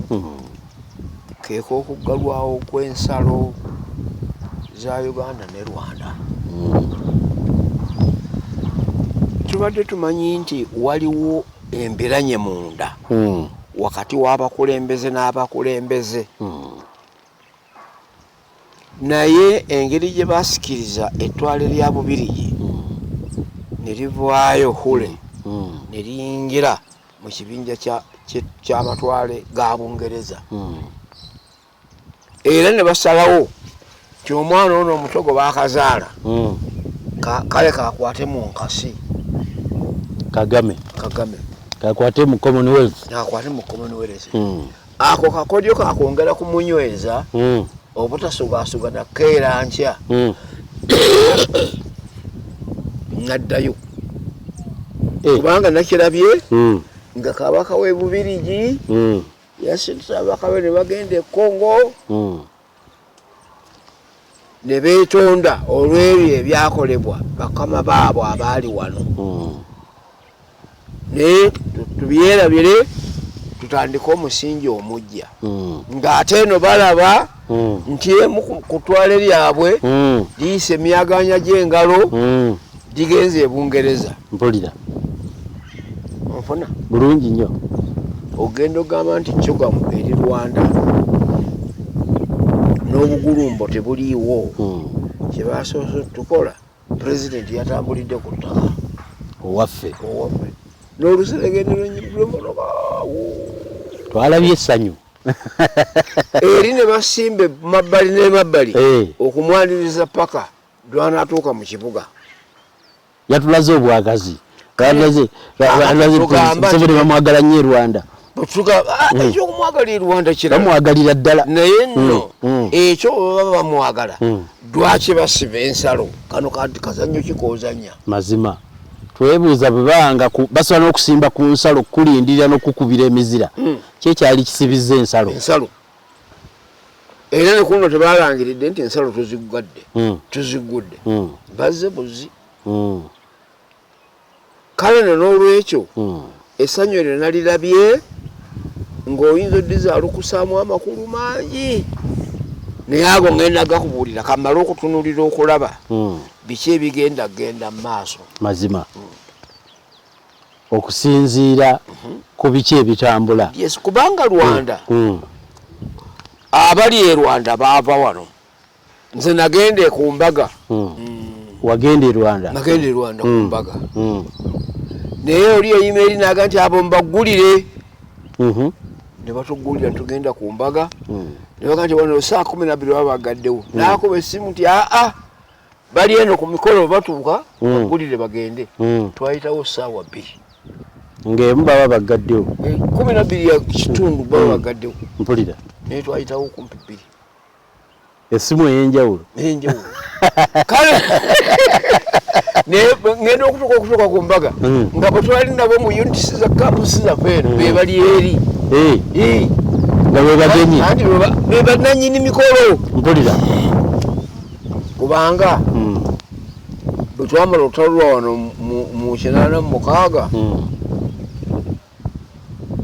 keeka okuggalwawo kw'ensalo za Uganda ne Rwanda. Tubadde tumanyi nti waliwo embiranye munda wakati w'abakulembeze n'abakulembeze, naye engeri gye basikiriza ettwale lya Bubirigi ne livaayo hule ne liyingira mu kibinja ky'amatwale ga Bungereza, era ne basalawo nti omwana ono omuto gwe bakazaala, kale kakwate mu nkasi. Kagame. Kagame. Kakwate mu Commonwealth. Kakwate mu Commonwealth. Ako kakodyo kakwongera kumunyweza obutasugasuga nakeera nkya naddayo, kubanga nakirabye nga kabaka w'e Bubirigi yasindisa ababaka be ne bagenda e Congo ne beetonda olw'ebyo ebyakolebwa bakama baabwe abaali wano, naye tubyerabire, tutandike omusingi omujja, ng'ate eno balaba nti emu ku ttwale lyabwe liyisa emyaganya gy'engalo, ligenze e Bungereza. Mpulira. Onfuna? Bulungi nnyo. Ogenda ogamba nti CHOGM eri Rwanda n'obugulumbo tebuliiwo. Kyebasoose tukola, pulezidenti yatambulidde ku ttaka. Owaffe. Owaffe n'oluseregende lwemotoka. Twalabye essanyu. Eri ne basimba mabbali n'emabbali okumwaniriza paka lwanaatuuka mu kibuga. Yatulaze obwagazi. Museveni bamwagala nnyo e Rwanda. Ekyokumwagala e Rwanda kirala. Bamwagalira ddala. Naye nno ekyo bwe baba bamwagala, lwaki basiba ensalo? Kano kazannyo kikoozanya. Mazima twebuuza bwe banga basobola n'okusimba ku nsalo okukulindirira n'okukubira emizira, ki ekyali kisibizza ensalo? Ensalo era ne kuno tebalangiridde nti ensalo tuziggadde, tuziggudde, bazze buzi. Kale no n'olwekyo essanyu eryo nalirabye ng'oyinza oddizaalukusaamu amakulu mangi, naye ago ngenda gakubuulira kamale okutunulira okulaba biki ebigenda genda mu maaso. Mazima okusinziira ku biki ebitambula. Yes, kubanga Rwanda abali e Rwanda baava wano. Nze nagenda ku mbaga. Wagenda e Rwanda? Nagenda e Rwanda ku mbaga. Naye oli eyima eri naga nti abo mbaggulire. Ne batuggulira tugenda ku mbaga. Ne baga nti wano saa 12 baba bagaddewo. N'akuba essimu nti aa bali eno ku mikolo batuuka baggulire bagende. Twayitawo ssaawa 2. Ng'emu baba bagaddewo. 12 ya kitundu baba bagaddewo. Mpulira. Naye twayitawo kumpi 2. Essimu ey'enjawulo. Ey'enjawulo. Kale naye ngenda okutuuka ku mbaga nga bwe twali nabo mu units za campus zaffe eno be bali eri. Nga be bagenyi. Anti be bannannyini mikolo. Mpulira. Kubanga bwe twamala olutalo lwa wano mu 86, 87,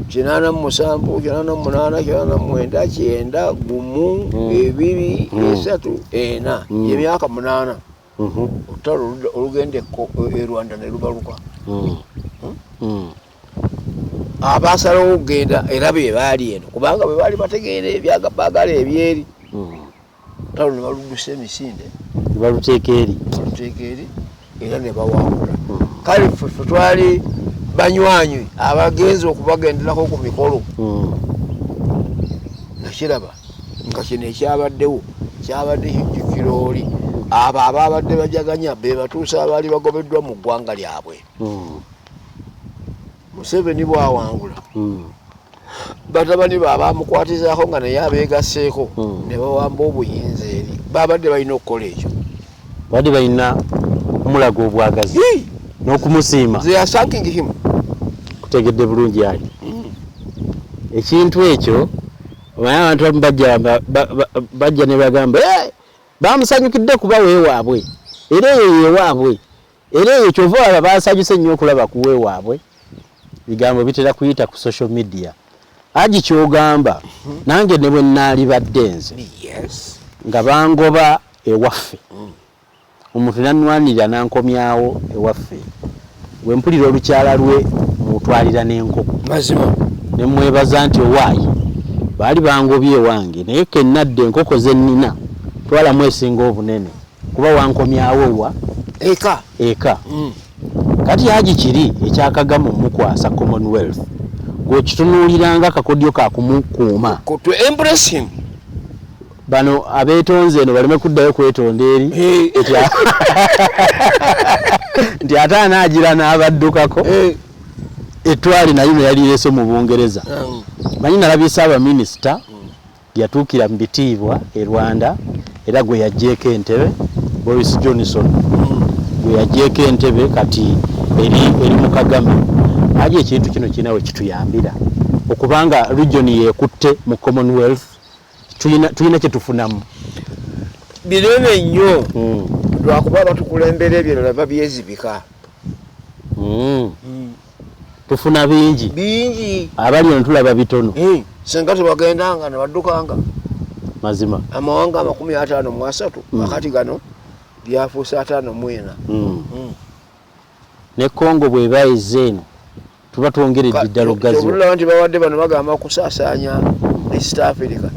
88, 89, 90, 1, 2, 3, 4, emyaka 8. Olutalo olugenda e Rwanda ne lubaluka. Abasalawo okugenda era be baali eno, kubanga bwe baali bategeera ebyagabaagala ebyeri. Olutalo ne baluddusa emisinde. Ne baluteeka eri. Baluteeka eri era ne bawangula. Kale ffe twali banywanyi abagenzi okubagenderako ku mikolo. Nakiraba nga kino ekyabaddewo kyabadde kijjukira oli abo ababadde bajaganya be batuusa abaali bagobeddwa mu ggwanga lyabwe. Museveni bw'awangula batabani be abamukwatizaako nga naye abeegasseeko ne bawamba obuyinza eri. Babadde balina okukola ekyo. Babadde balina okumulaga obwagazi n'okumusiima. They are thanking him. Kutegedde bulungi ali. Ekintu ekyo omanyi abantu abamu bajja ne bagamba bamusanyukidde kuba weewaabwe era eyo yewaabwe era eyo kyova olaba basanyuse nnyo okulaba ku weewaabwe. Bigambo bitera kuyita ku social media. Haji ky'ogamba nange ne bwe naalibadde nze nga bangoba ewaffe omuntu nannwanirira n'ankomyawo ewaffe, bwe mpulira olukyala lwe mutwalira n'enkoko. Mazima. Ne mwebaza nti owaayi baali bangobye ewange naye ke nnadde enkoko ze nnina twalamu esinga obunene kuba wankomyawo wa eka. Eka. Kati Haji kiri ekya Kagame omukwasa Commonwealth gw'okitunuuliranga akakodyo ka kumukuuma. To embrace him. Bano abeetonze eno baleme kuddayo kwetonda eri nti ate anaagira n'abaddukako. Ettwale nayo ne yalireese mu Bungereza. Manyi nalabye Ssaabaminisita yatuukira mu bitiibwa e Rwanda era gwe yaggyeeko entebe Boris Johnson gwe yaggyeeko entebe kati eri mu Kagame. Haji ekintu kino kirina we kituyambira okubanga region yeekutte mu Commonwealth tulina kye tufunamu. Binene nnyo lwakuba batukulembera ebirala babyezibika. Tufuna bingi. Bingi. Abali eno tulaba bitono. Singa tebagendanga ne baddukanga. Mazima. Amawanga 53 akati gano lyafuuse 54. Ne Congo bw'eba ezze eno tuba twongeredde ddala okugaziwa. Olaba nti babadde bano bagamba kusaasaanya East Africa.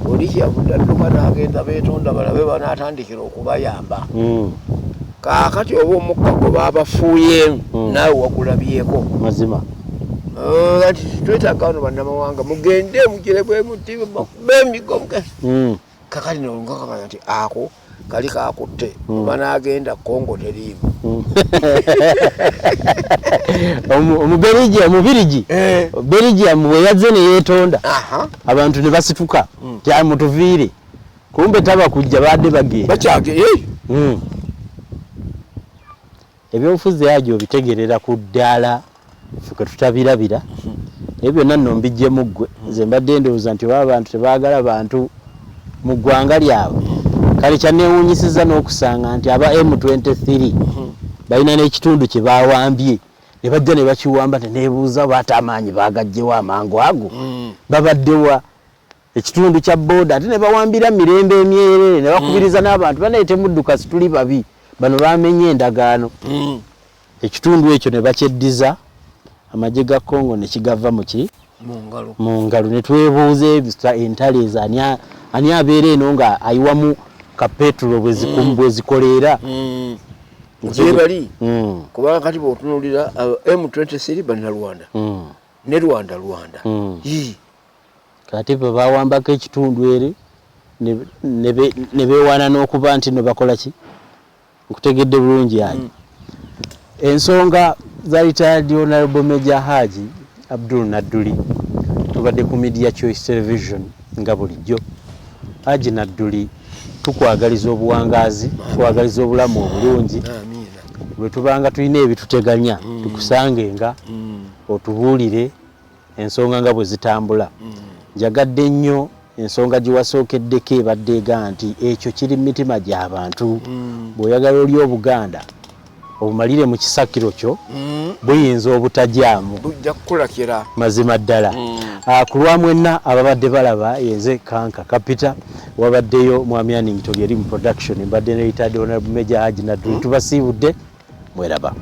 Oli kyeyavudde adduka n'agenda beetonda balabe banaatandikira okubayamba. Kaakati oba omukka gwe baabafuuyeemu naawe wagulabyeko. Mazima. Kati twetaaga wano bannamawanga mugende mugire bwe muti bakube emigo. Kakati nolungakamanya nti ako Kali kakutte banagenda Kongo teriimu. Omubeligi omubirigi Eh. Belgium bwe yazze ne yeetonda, Aha. abantu ne basituka ti mutuviire, kumbe taba kujja baadde bagenda. Bakyage eh. Ebyobufuzi ajo obitegerera ku ddaala ffe kwe tutabirabira, naye byonna nno mbijjemu ggwe. Nze mbadde ndowooza nti oba abantu tebaagala bantu mu ggwanga lyabwe, kale kyanneewuunyisizza n'okusanga nti aba M23 balina n'ekitundu kye bawambye ne bajja ne bakiwamba, teneebuuza oba ate amaanyi baagaggyewo amangu ago, babaddewa ekitundu kya boda, ate ne bawambira mirembe emyerere ne bakubiriza n'abantu banaye temudduka, situli babi, bano bamenye endagaano. Ekitundu ekyo ne bakyeddiza amagye ga Congo ne kigava mu ki? Mu ngalo. Mu ngalo. Ne twebuuza ebisa entalo ezo ani abeera eno nga ayiwamu ka petulo bwe zikoleera? Gyebali. Kubanga kati bw'otunuulira M23 bannalwanda ne Rwanda Rwanda. Yii. Kati bwe bawambako ekitundu eri ne beewaana n'okuba nti no bakola ki? Nkutegedde bulungi ayi. Ensonga za retired Honorable Major Haji Abdul Nadduli, tubadde ku Media Choice Television nga bulijjo. Haji Nadduli, tukwagaliza obuwangaazi, tukwagaliza obulamu obulungi. Amiina. Lwe tubanga tulina ebituteganya, tukusange nga otubuulire ensonga nga bwe zitambula. Njagadde nnyo ensonga gye wasookeddeko ebadde ega nti ekyo kiri mu mitima gy'abantu. Bw'oyagala oli Obuganda obumalire mu kisakiro kyo, buyinza obutajaamu. Bujja kukulakira. Mazima ddala. Ah, ku lwa mwenna ababadde balaba, yenze Kanka Kapita, wabaddeyo mwami Anington eri mu production, mbadde ne retired Honorable Major Haji Nadduli. Tubasiibudde, mweraba.